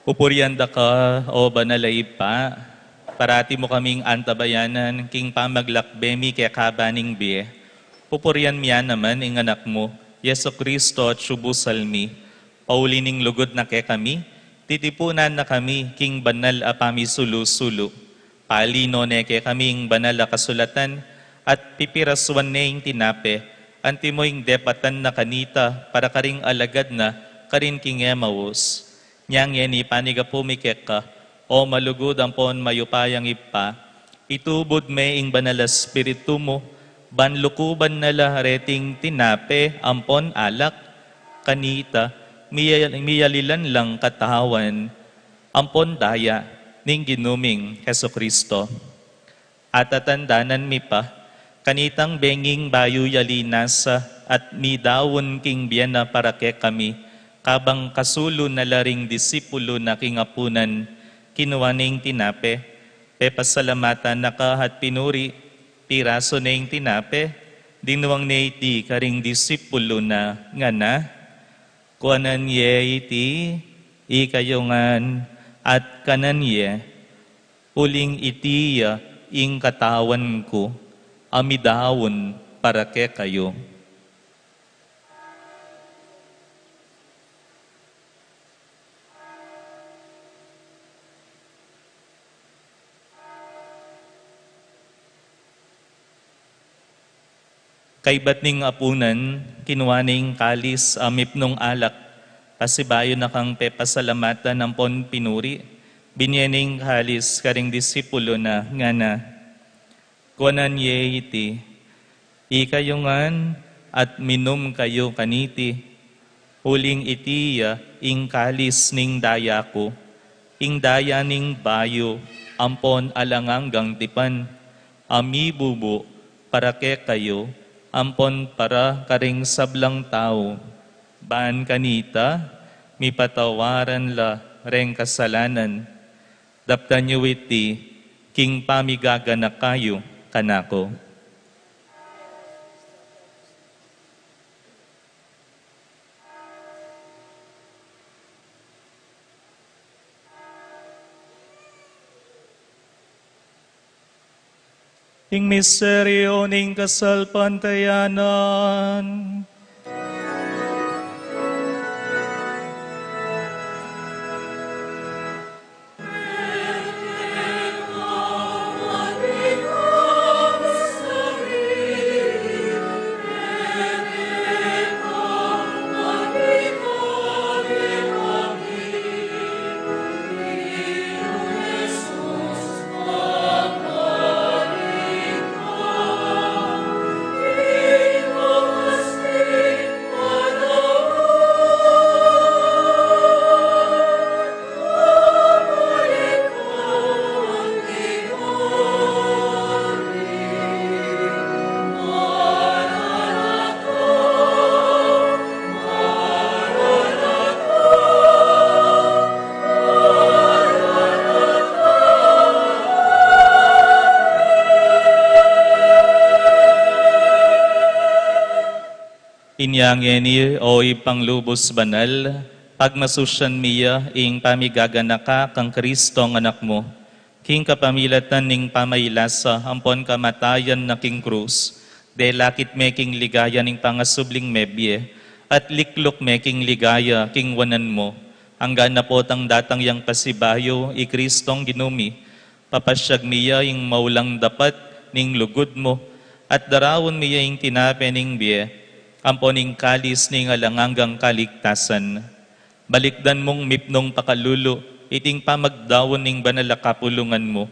Pupurian da ka, O Banal a Ibpa, parati mu kaming antabayanan king pamaglakbe mi keka ban ning bie. Pupurian mi ya naman ing Anak mu, Jesucristo, atsu busal mi. Pauli ning lugud na kekami, titipunan na kami king banal a pamisulu-sulu. Pali no ne kekami ing banal a kasulatan, at pipirasuan ne ing tinape, antimo ing depatan na kanita para karing alagad na karin king Emmaus. Inya ngeni panigapu mi keka, O malugud ampon mayupayang Ibpa, itubud me ing Banal a Espiritu mu, ban lukuban na la reting tinape ampon alak, kanita, miya-, miyalilan lang katawan ampon daya ning Ginu ming Jesucristo. Atatandanan mi pa, kanitang benging bayu ya linasa at midaun king bie na para kekami, kabang kasulu na la ring disipulu na king apunan, kinua ne ing tinape, pepasalamatan na ka at pinuri, pirasu ne ing tinape, Dinuang ne iti karing disipulu na, ngana: Kuanan ye iti ikayu ngan at kanan ye, uling iti ya ing katawan ku, a midaun para kekayu. Kaybat ning apunan, kinua ne ing kalis a mipnung alak, pasibayu na kang pepasalamatan ampon pinuri, binie ne ing kalis karing disipulu na, ngana: Kuanan ye iti ikayu ngan at minum kayu kaniti, uling iti ya ing kalis ning daya ku, ing daya ning bayu ampon alang anggang tipan, a mibubu para kekayu ampon para karing sablang tau. Ban kanita, mipatawaran la reng kasalanan. Daptan yu iti king pamigaganaka yu kanaku. Ing misteryu ning kasalpantayanan. Inya ngeni, o Ibpang lubus banal, pagmasusyan mi ya ing pamigaganaka kang Kristong Anak mu, king kapamilatan ning pamailasa ampon kamatayan na king krus, delakit me king ligaya ning pangasubling mebie, at likluk me king ligaya king wanan mu, angga na potang datang yang pasibayu i Kristong Ginu mi, papasyag mi ya ing maulang dapat ning lugud mu, at daraun mi ya ing tinape ning bie, ampon ing kalis ning alang anggang kaligtasan. Balikdan mung mipnung pakalulu iting pamagdaun ning banal a kapulungan mu,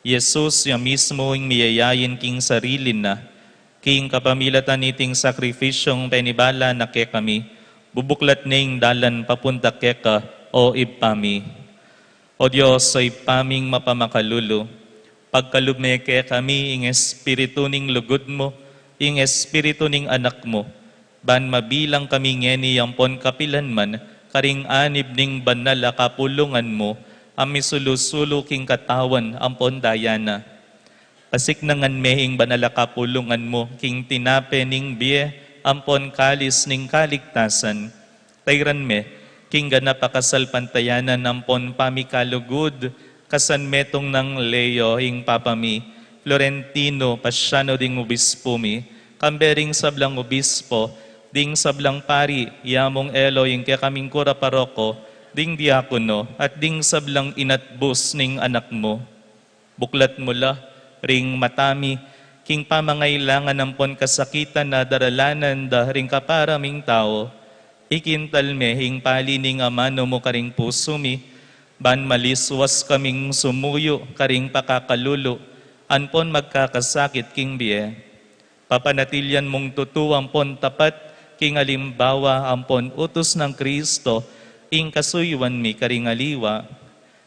Jesus, ya mismu ing miyayain king sarili na, king kapamilatan niting sakripisyung penibala na kekami, bubuklat ne ing dalan papunta keka, o Ibpa mi. O Dios, o Ibpa ming mapamakalulu, pagkalub me kekami ing espiritu ning lugud mu, ing espiritu ning Anak mu, ban mabilang kami ngeni ampon kapilan man karing anib ning banal a kapulungan mu, a misulu-sulu king katawan ampon daya na. Pasiknangan me ing banal a kapulungan mu king tinape ning bie ampon kalis ning kaligtasan. Tairan me king ganap a kasalpantayanan ampon pamikalugud, kasan metung nang Leo ing Papa mi, Florentino Paciano ding Obispo mi, kambe ring sablang obispo, ding sablang pari, ya mung Elo ing kekaming kura paroko, ding diakono, at ding sablang inatbus ning Anak mu. Buklat mu la ring mata mi king pamangailangan ampon kasakitan a daralanan da ring kapara ming tau. Ikintal me ing pali ning amanu mu karing pusu mi, ban maliswas kaming sumuyu karing pakakalulu ampon magkakasakit king bie. Papanatilian mung tutu ampon tapat king alimbawa ampon utus nang Kristo, ing kasuyuan mi karing aliwa.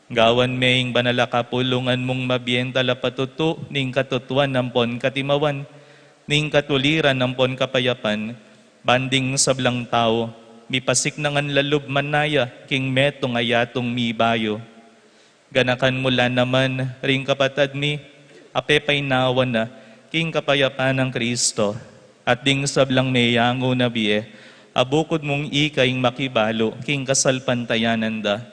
Gawan me ing banal a kapulungan mung mabien talapatutu ning katutuan ampon katimawan, ning katuliran ampon kapayapan, ban ding sablang tau mipasiknangan lalub manaya king metung a yatung mibayu. Ganakan mu la naman ring kapatad mi a pepainawa na king kapayapan nang Kristo, At ding sablang meyangu na bie, a bukud mung ika ing makibalu king kasalpantayanan da.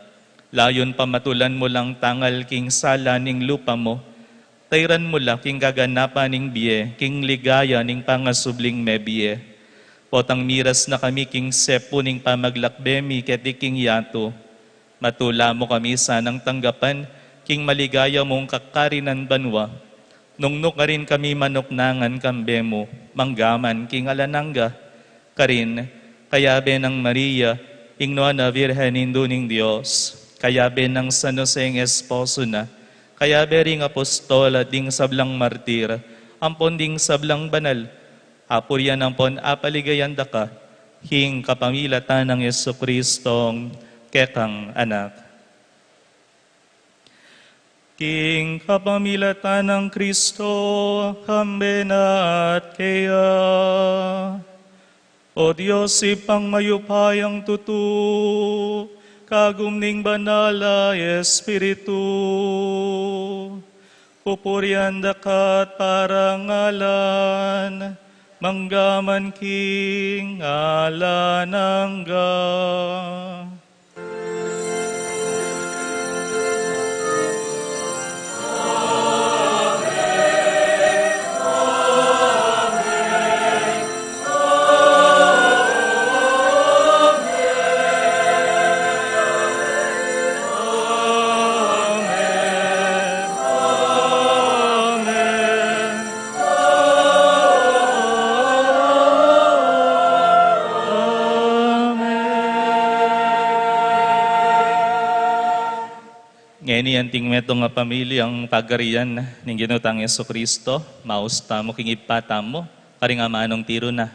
Layun pamatulan mu lang tangal king sala ning lupa mu, tairan mu la king kaganapan ning bie, king ligaya ning pangasubling mebie. Potang miras na kami king sepu ning pamaglakbe mi keti king yatu, matula mu kami sanang tanggapan king maligaya mung kakarinan banua. Nung nukarin kami manuknangan kambe mu, manggaman king alang angga. Karin, kayabe nang Maria, ing nuan a Virgen Indu ning Dios, kayabe nang San Jose ing esposo na, kayabe ring apostol at ding sablang martir, ampon ding sablang banal, apurian ampon apaligayan da ka, king kapamilatan nang Jesucristo, kekang Anak. King kapamilatan nang Kristo, kambe na at keya. O Dios, Ibpang mayupayang tutu, kagum ning Banal a Espiritu, pupurian da ka at parangalan, manggaman king alang angga. Ngeni anting metung a pamiliang pagarian ning Ginu tang Jesucristo, maus tamu king Ibpa tamu, karing amanung tiru na.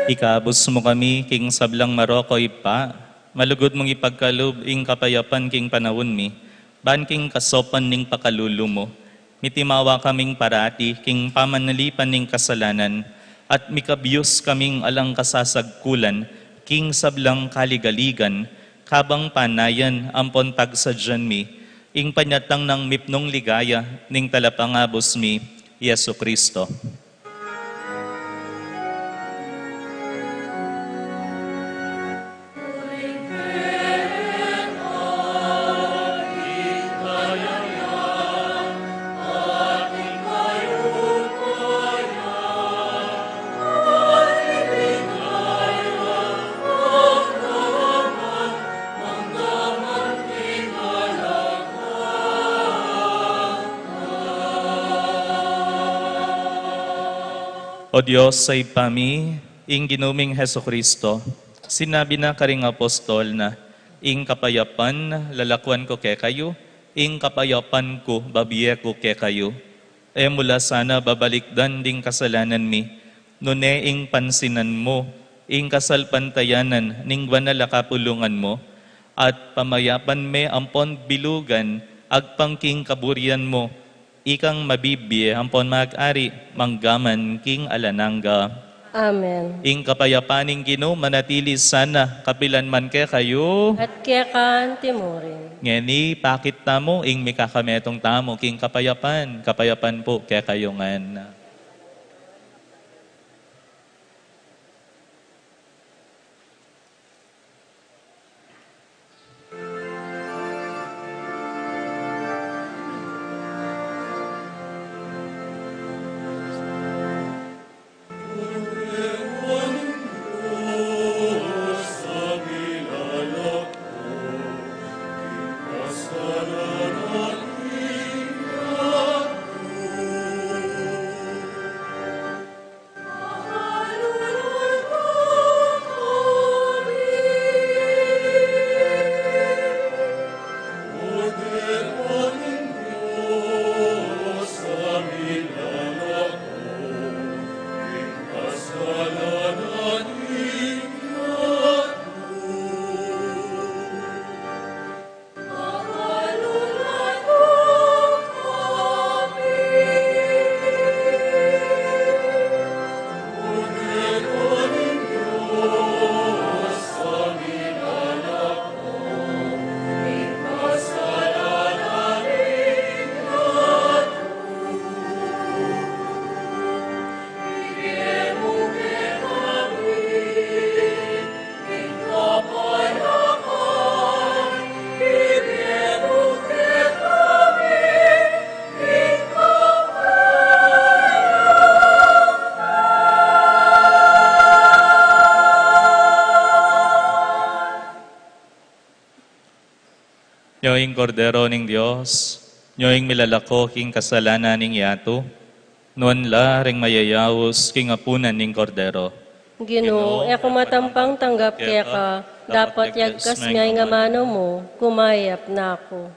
Ikabus mu kami king sablang marok, o Ibpa, malugud mung ipagkalub ing kapayapan king panaun mi, ban king kasaupan ning pakalulu mu, mitimawa kaming parati king pamanalipan ning kasalanan, at mikabius kaming alang kasasagkulan king sablang kaligaligan, kabang panayan ampon pagsadyan mi ing panyatang nang mipnung ligaya ning Talapangabus mi, Jesucristo. O Dios a Ibpa mi, ing Ginu ming Jesucristo, Sinabi na karing apostol na, "Ing kapayapan lalakwan ku kekayu, ing kapayapan ku babie ku kekayu." E mu la sana babalikdan ding kasalanan mi, nune ing pansinan mu ing kasalpantayanan ning banal a kapulungan mu, at pamayapan me ampon bilugan agpang king kaburian mu, ikang mabibie ampon mag-ari manggaman king alang angga. Amen. Ing kapayapan ning Ginu manatili sana kapilan man kekayu. At keka anti murin. Ngeni pakit tamu ing mikakametung tamu king kapayapan, kapayapan pu kekayu ngan. Nyo ing Kordero ning Dios, nyo ing milalako king kasalanan ning yatu, nuan la ring mayayaus king apunan ning Kordero. Ginu, e ku matampang tanggap keka, dapot yagkas me ing amanu mu, kumayap na ku.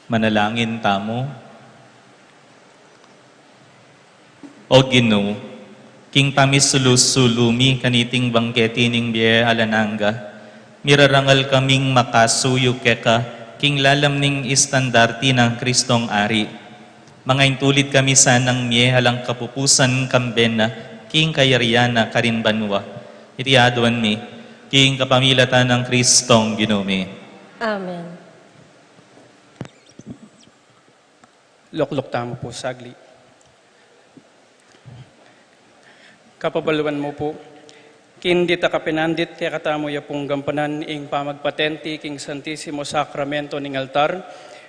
Manalangin tamu. O Ginu, king pamisulu-sulu mi kaniting bangketi ning bie alang angga, mirarangal kaming makasuyu keka king lalam ning estandarte nang Kristong Ari. Mangaintulid kami sanang mie alang kapupusan kambe na king kayarian na karin banua. Iti aduan mi king kapamilatan nang Kristong Ginu mi. Amen. Lukluk tamu pu sagli. Kapabaluan mu pu, king dita kapinandit kekatamu ya pung gampanan ing pamagpatenti king Santisimo Sakramento ning altar,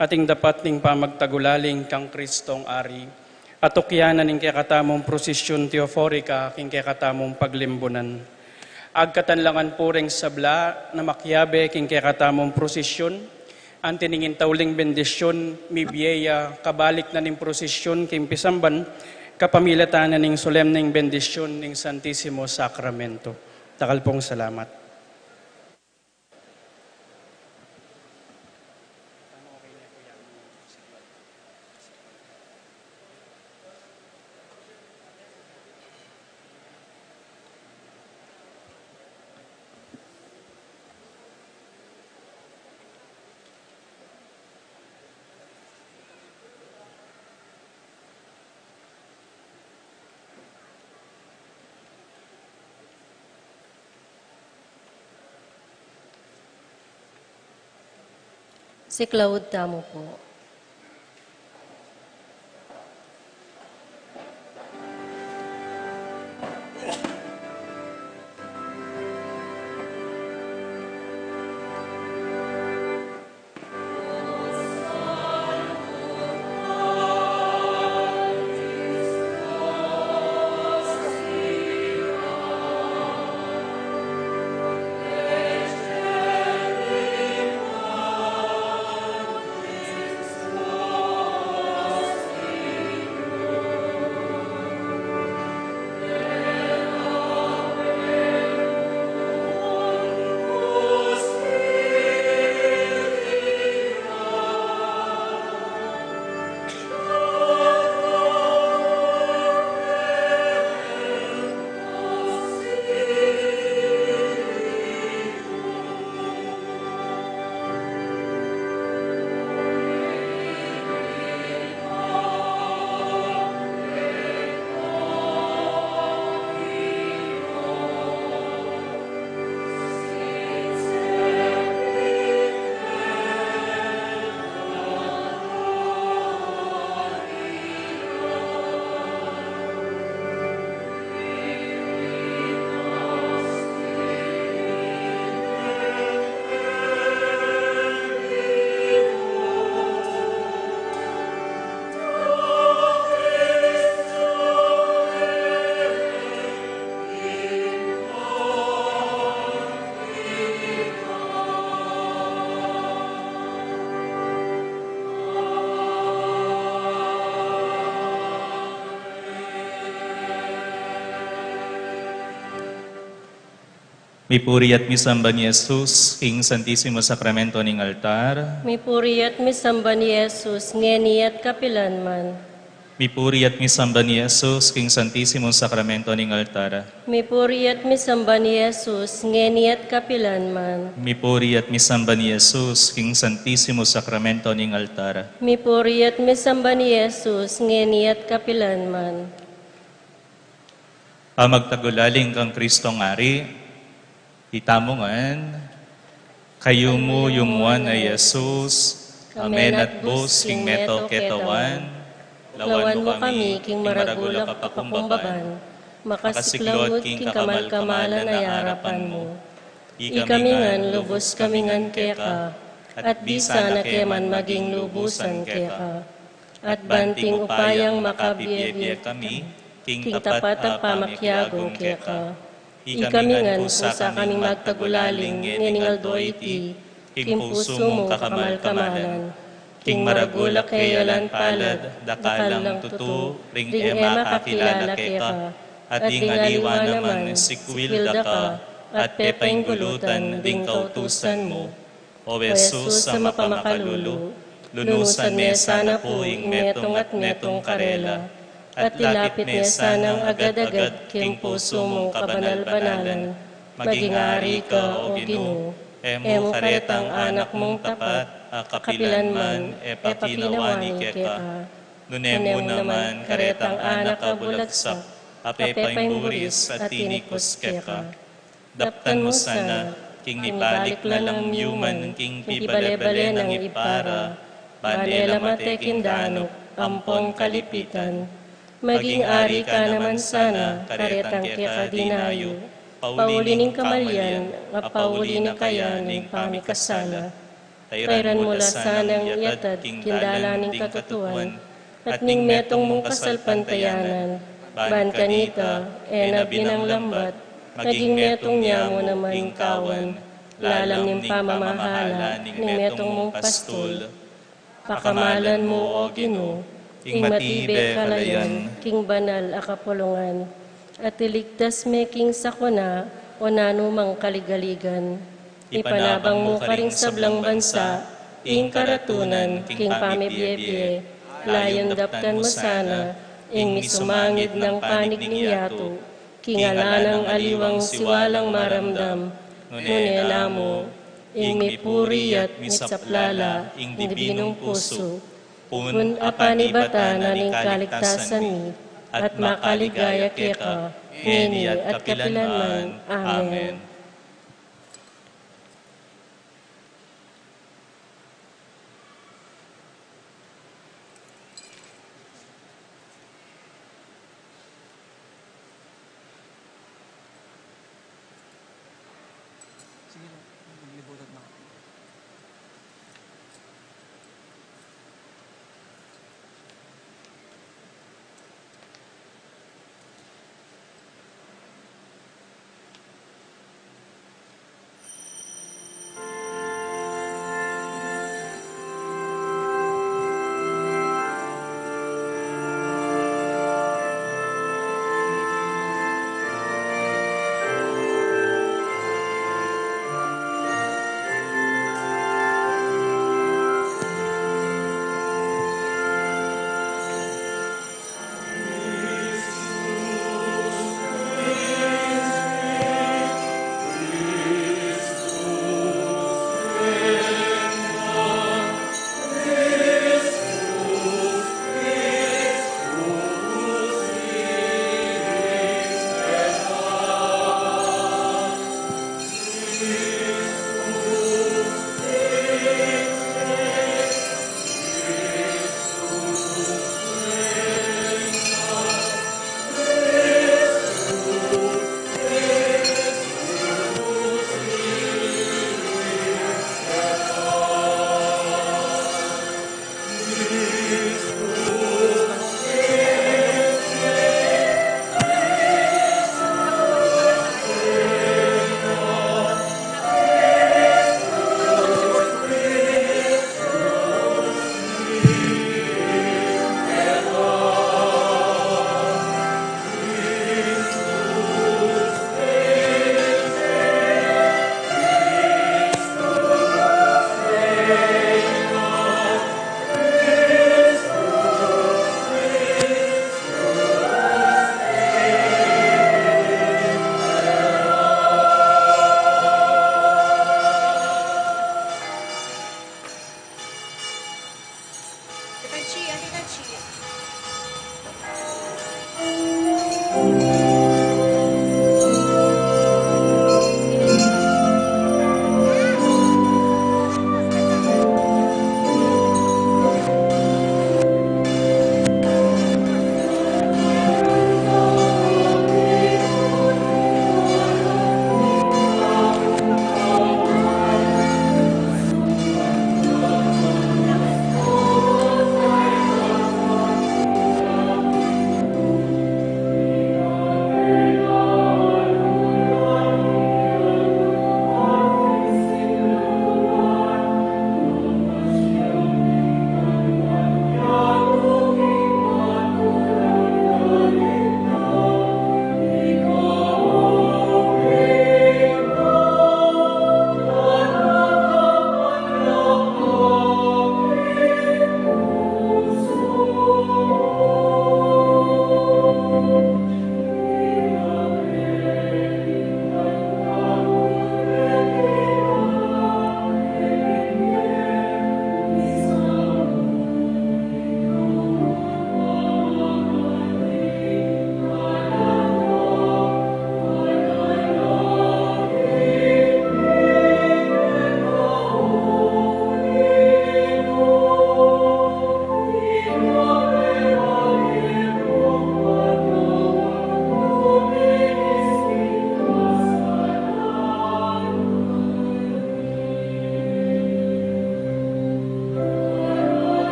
at ing dapat ning pamagtagulaling kang Kristong Ari. Atukyan na ning kekatamung prosesyun teoforika king kekatamung paglimbunan. Agkatan la ngan pu ring sabla na makiabe king kekatamung prosesyun, anti ning intauling bendisyun, mibie ya kabalik na ning prosesyun king pisamban, kapamilatan na ning solemneng bendisyun ning Santisimo Sakramento. Dakal pung salamat. Siklaud tamu pu. Mipuri at misamban i Jesus king Santisimo Sakramento ning altar. Mipuri at misamban i Jesus, ngeni at kapilan man. Mipuri at misamban i Jesus king Santisimo Sakramento ning altar. Mipuri at misamban i Jesus, ngeni at kapilan man. Mipuri at misamban i Jesus king Santisimo Sakramento ning altar. Mipuri at misamban i Jesus, ngeni at kapilan man. Pamagtagulaling kang Kristong Ari, itamu ngan, kayumu-yumuan a Jesus, a menatbus king meto ketawan, lawan mu kami king maragul a kapakumbaban, makasiklaud king kakamal-kamalan a arapan mu. Ikami ngan, lubus kami ngan keka, at bisa na ke man maging lubusan keka. At banting upayang makabie-bie kami king tapat a pamakiagum keka. Ikami ngan, kusa kaming magtagulaling ngening aldo iti king pusu mung kakamal-kamalan, king maragul a keyalan palad, dakal lang tutu ring e makakilala keka, at ding aliwa naman sikwil da ka, at pepainggulutan ding kautusan mu. O Jesus a mapamakalulu, Lunusan me sana pu ing metung at metung karela, at ilapit me sanang agad-agad king pusu mung kabanal-banalan, maging ari ka, O Ginu, e mu karetang anak mung tapat, a kapilan man, e pakinawani keka. Nune mu naman karetang anak a bulagsak, a pepayamburis at tinikus keka. Daptan mu sana, king mibalik na lang myuman king pibale-bale nang ibpara, ban e la mate king danup ampong kalipitan. Maging ari ka naman sana karetang keka dinayu, pauli ning kamalian, a pauli na kaya ning pamikasala. Tairan mu la sanang iatad king dalan ning katutuan, at ning metung mung kasalpantayanan, ban kanita, e na binang lambat, maging metung ya mu naman ing kawan, lalam ning pamamahala ning metung mung pastul. Pakamalan mu, O Ginu, ing matibe kalayan king banal a kapulungan, at iligtas me king sakuna o nanumang kaligaligan. Ipanabang mu karing sablang bansa ing karatunan king pamibie-bie, layun daptan mu sana ing misumangid nang panig ning yatu, king ala nang aliwang siwalang maramdam, nune na mu ing mipuri at misaplala ing dibinung pusu, pun apanibatan na ning kaligtasan mi, at makaligaya keka, ngeni at kapilan man. Amen. Sige na, maglibot na.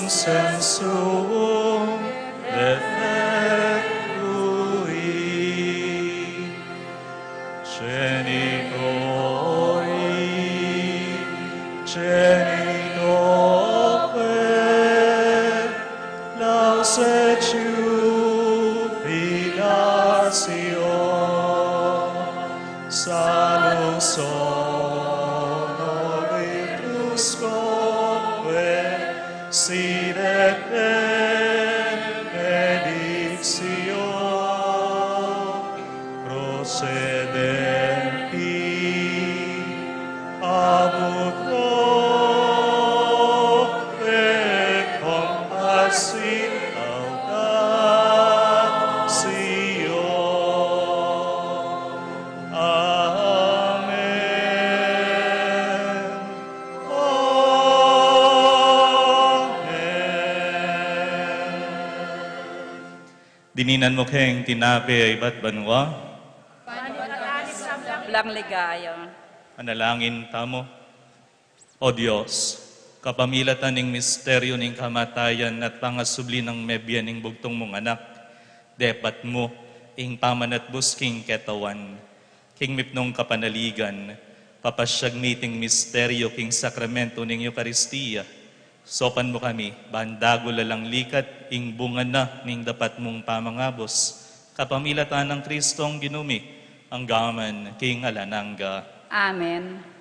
Sensum defectui. Genitori, genitoque, laus et jubilatio, salus honoritusque, sine benedictio, procedenti ab utra et compassit laudatio. Amen. Amen. Dininan mu keng tinape a ibat banua, panibatan ning sablang ligaya. Manalangin tamu. O Dios, kapamilatan ning misteryu ning kamatayan at pangasubli nang mebie ning bugtung mung Anak, depat mu ing pamanatbus king ketawan. King mipnung kapanaligan, papasyag mi iting misteryu king sakramento ning Eukaristia. Saupan mu kami, ban dagul alang likat ing bunga na ning depat mung pamangabus, kapamilatan nang Kristong Ginu mi, angga man king alang angga. Amen.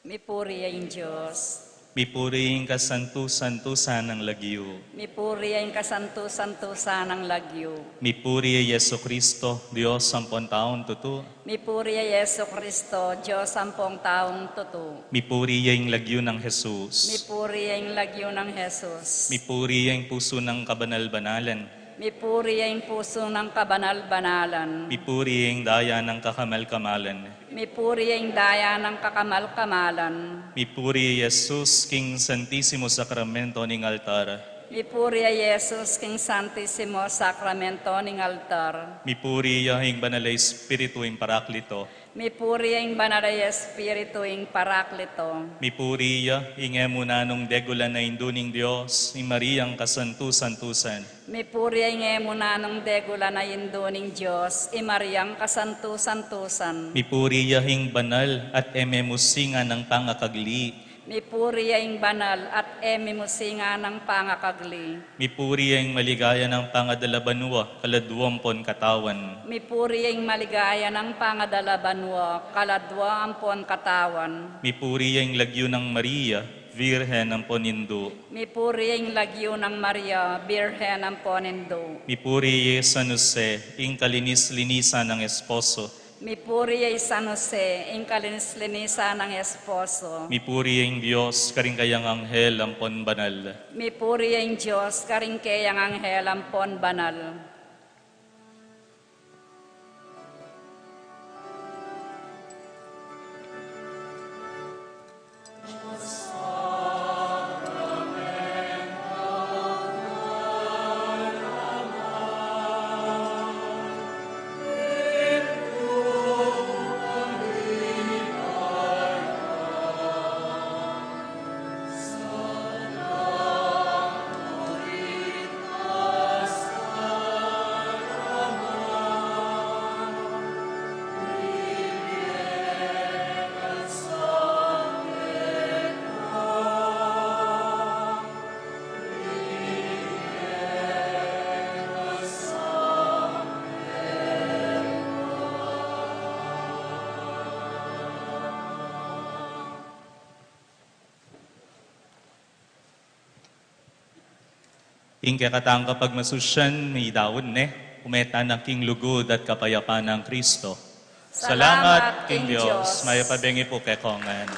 Mipuri ya ing Dios. Mipuri ing kasantu-santusan nang lagyu. Mipuri ya ing kasantu-santusan nang lagyu. Mipuri ya Jesucristo, Dios ampon taung tutu. Mipuri ya Jesucristo, Dios ampon taung tutu. Mipuri ya ing lagyu nang Jesus. Mipuri ya ing lagyu nang Jesus. Mipuri ya ing pusu nang kabanal-banalan. Mipuri ya ing pusu nang kabanal-banalan. Mipuri ya ing daya nang kakamal-kamalan. Mipuri ya ing daya nang kakamal-kamalan. Mipuri ya Jesus king Santisimo Sakramento ning altar. Mipuri ya Jesus king Santisimo Sakramento ning altar. Mipuri ya ing Banal a Espiritu, ing Paraklito. Mipuri ya ing Banal a Espiritu, ing Paraklito. Mipuri ya ing e mu nanung degulan a Indu ning Dios, ing Mariang kasantu-santusan. Mipuri ya ing e mu nanung degulan a Indu ning Dios, i Mariang kasantu-santusan. Mipuri ya ing banal at e memusingan a pangakagli. Mipuri ya ing banal at e memusingan a pangakagli. Mipuri ya ing maligaya nang pangadala banua, kaladua ampon katawan. Mipuri ya ing maligaya nang pangadala banua, kaladua ampon katawan. Mipuri ya ing lagyu nang Maria, Virgen ampon Indu. Mipuri ya ing lagyu nang Maria, Birhen ampon Indu. Mipuri ya i San Jose, ing kalinis-linisan nang esposo. Mipuri ya i San Jose, ing kalinis-linisan nang esposo. Mipuri ya ing Dios karing kayang anghel ampon banal. Mipuri ya ing Dios karing kayang anghel ampon banal. King kekatang kapagmasusian, midaun ne, ume tana king lugud at kapayapan nang Kristo. Salamat king Dios. Mayap a bengi pu kekongan.